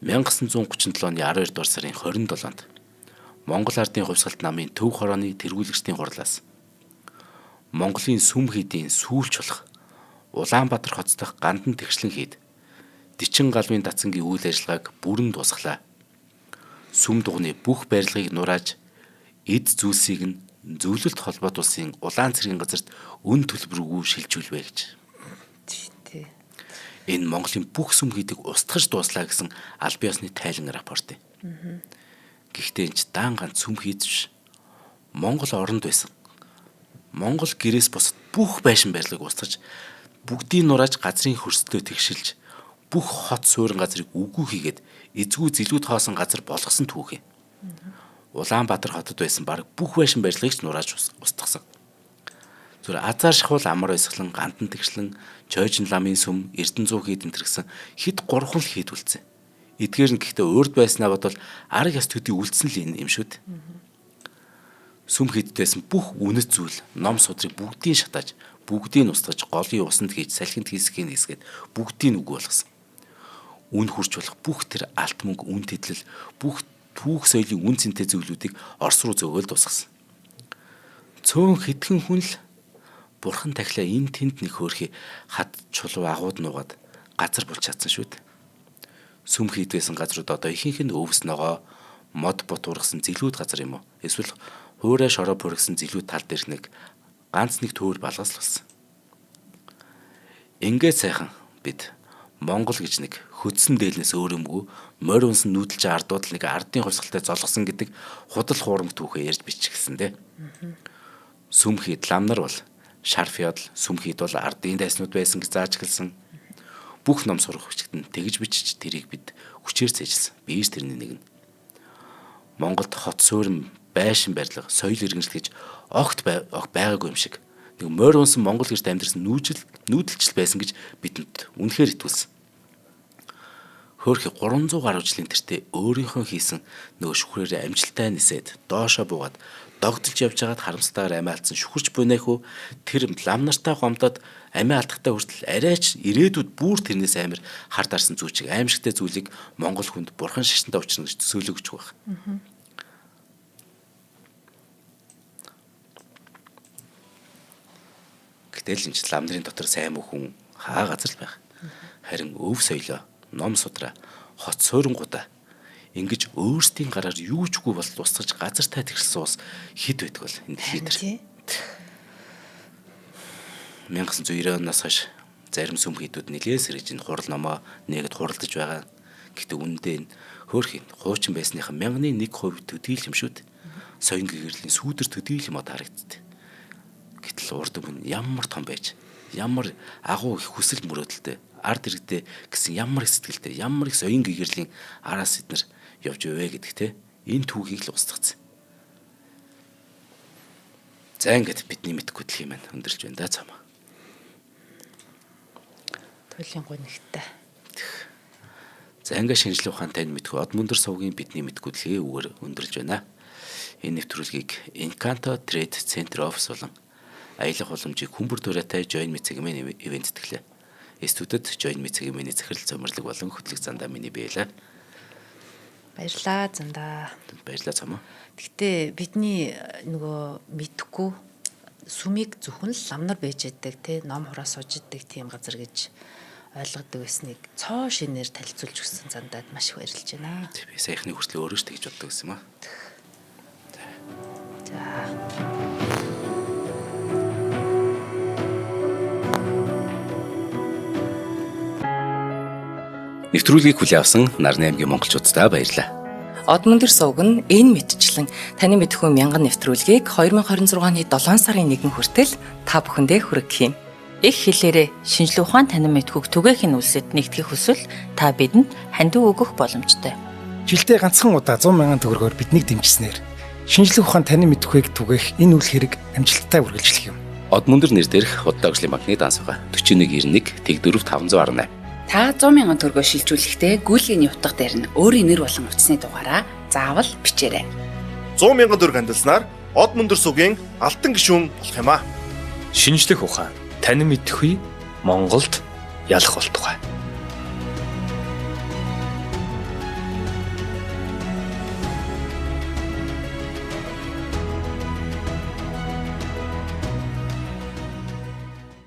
1937 оны 12 дугаар сарын 27-нд Монгол Ардын хувьсгалт намын төв хорооны тэргүүлэгчдийн хурлаас Монголын сүм хийдийн сүүлч болох Улаанбаатар хот дахь гандан тэгшлэн хийд Дичин галмын дацангийн үйл ажиллагааг бүрэн дуусгалаа. Сүм дугны бүх барилгыг нурааж эд зүйлсийг нь зөвлөлт холбоот улсын улаан цэргийн газарт үн төлбөргүй шилжүүлвэ гэж. Тий. Энэ Монголын бүх сүм хийдэг устгаж дууслаа гэсэн албан ёсны тайлан рапорт юм. Гэхдээ энэ ч даан ганц сүм хийд биш. Монгол оронд байсан. Монгол гэрээс бусад бүх байшин барилгыг устгаж бүгдийг нурааж газрын хөрслөө тэгшилж бүх хот суурин газрыг үгүй хийгээд эзгүй зэлүүд хоосон газар болгосон түүх юм. Улаанбаатар хотод байсан бараг бүх байшин барилгыг ч нурааж устгасан. Зүр азар шахуул амар баясгалан гандан тэгшлэн чойжин ламын сүм Эрдэнэзүү хийд энэ гэсэн хэд гурван л хийд үлдсэн. Эдгээр нь гэхдээ урд байснаа бодвол арга яс төдий үлдсэн л юм шүү дээ. Сүм хийдд байсан бүх үнэт зүйл ном судрыг бүгдийг шатааж бүгдийг устгаж голын усанд хийж салхинд хийсгийг хийсгээд бүгдийг үгүй болгосон. Үн хурч болох бүх тэр алт мөнгө үн тэдлэл бүх түүх соёлын үн цэнтэй зүйлүүдийг Орос руу зөөгөл дуусгасан. Цөөн хэдхэн хүн л бурхан тахлаа энэ тэнд нэг хөөрхий хад чулуу агууд нуугаад газар булж чадсан шүү дээ. Сүм хийдвэсэн газрууд одоо ихэнх нь өвс ногоо мод бут ургасан зэлүүд газар юм уу? Эсвэл хуурай шороо пүргсэн зэлүүд тал дээрх нэг ганц нэг төөр балгас л болсон. Ингээд сайхан бид Монгол гэж нэг хөдсөн дээлнээс өөр юмгүй морь унсан нүүдэлж ардууд л нэг ардын хувьсгалтай золгосон гэдэг худал хуурамч түүхээ ярьж биччихсэн дээ. Сүмхийд лам нар бол шар феодал, сүмхийд бол ардын дайснууд байсан гэж зааж эхэлсэн. Бүх ном сурах хүчигт нь тэгж бичиж тэрийг бид хүчээр цээжилсэн. Би ч тэрний нэг нь. Монголд хот суурин байшин барилга, соёл иргэншил гэж огт байгаагүй юм шиг. Нэг морь унсан Монгол гэрт амьдарсан нүүдэлчл байсан гэж бидэнд үнэхээр итгүүлсэн. Хөөрхи 300 гаруй жилийн тэртээ өөрийнхөө хийсэн нөгөө шүхрээрээ амжилттай нисээд доошоо буугаад догдолж явж байгаад харамсалтайгаар амиа алдсан шүхэрч бунайхүү тэр лам нартай гомдоод амиа алдахтаа хүртэл арайч ирээдүйд бүр тэрнээс амар хар дарсан зүүчиг аимшигтай зүйлийг Монгол хүнд бурхан шашинтай учрна гэж төсөөлөг гэж байх. Гэтэл энэ ч лам нарын дотор сайн муу хүн хаа газар л байх. Харин өв соёлоо, ном судраа, хот суурингуудаа ингэж өөрсдийн гараар юу ч үгүй бол тусгаж газартай тэгшсэн ус хэд байдаг бол энэ дэлхий дээр. 1990 оноос хойш зарим сүм хийдүүд нэлээд сэрэж энэ хурал номоо нэгэд хуралдаж байгаа. Гэхдээ үнэндээ энэ хөөрхийн хуучин байсныхаа 1001% төдийл юм шүү дээ. Соён гэгэрлийн сүүдэр төдийл юм од харагддаг. Гэтэл урд өмнө ямар том байж, ямар агуу их хүсэл мөрөөдөлтэй, ард иргэдээ гэсэн ямар их сэтгэлтэй, ямар их соён гэгэрлийн араас эднэр явж байвэ гэдэг те. Энэ түүхийг л устгацсан. За ингээд бидний мэдгүй дэлхий маань өндөрлж байна да цамаа. Туйлын гунигтай. За ингээд шинжлэх ухаан тань мэдгүй од мөндөр сувгийн бидний мэдгүй дэлхий үгээр өндөрлж байна. Энэ нэвтрүүлгийг Encanto Trade Center Office болон аялах уламжийг хүмүүр дураатай Join Me цэгмэн ивент тэтгэлээ. Студид Join Me цэгмэний захирал цомрлог болон хөтлөх зандаа миний биелээ. Баярлаа зандаа. Баярлаа цамаа. Гэтэ бидний нөгөө мэдхгүй сүмийг зөвхөн л ламнар байж идэг те ном хураа сууж идэг тийм газар гэж ойлгодог байсныг цоо шинээр танилцуулж өгсөн зандаад маш их баярлж байна. Би саяхны хүртэл өөрөө ч тэгж боддог гэсэн юм аа. За. Нэвтрүүлгийг хүлээн авсан Нарны аймгийн монголчууддаа баярлалаа. Од мөндөр сувг нь энэ мэтчлэн таны мэдхүү мянган нэвтрүүлгийг 2026 оны 7 сарын 1 хүртэл та бүхэндээ хүргэх юм. Их хэлээрээ шинжлэх ухаан танин мэдхүйг түгээх нь үлсэд нэгтгэх хүсвэл та бидэнд хандив өгөх боломжтой. Жилдээ ганцхан удаа 100 мянган төгрөгөөр биднийг дэмжсэнээр шинжлэх ухаан танин мэдхүйг түгээх энэ үйл хэрэг амжилттай үргэлжлэх юм. Од мөндөр нэр дээрх Худалдаа хөгжлийн банкны данс байгаа. 4191 Тэг4 518. Та 100 мянган төгрөгөөр шилжүүлэхдээ гүйлгээний утга дээр нь өөрийн нэр болон утасны дугаараа заавал бичээрэй. 100 мянган төгрөг хандилснаар од мөндөр сувгийн алтан гишүүн болох юм аа. Шинжлэх ухаан танин мэдхүй Монголд ялах болтугай.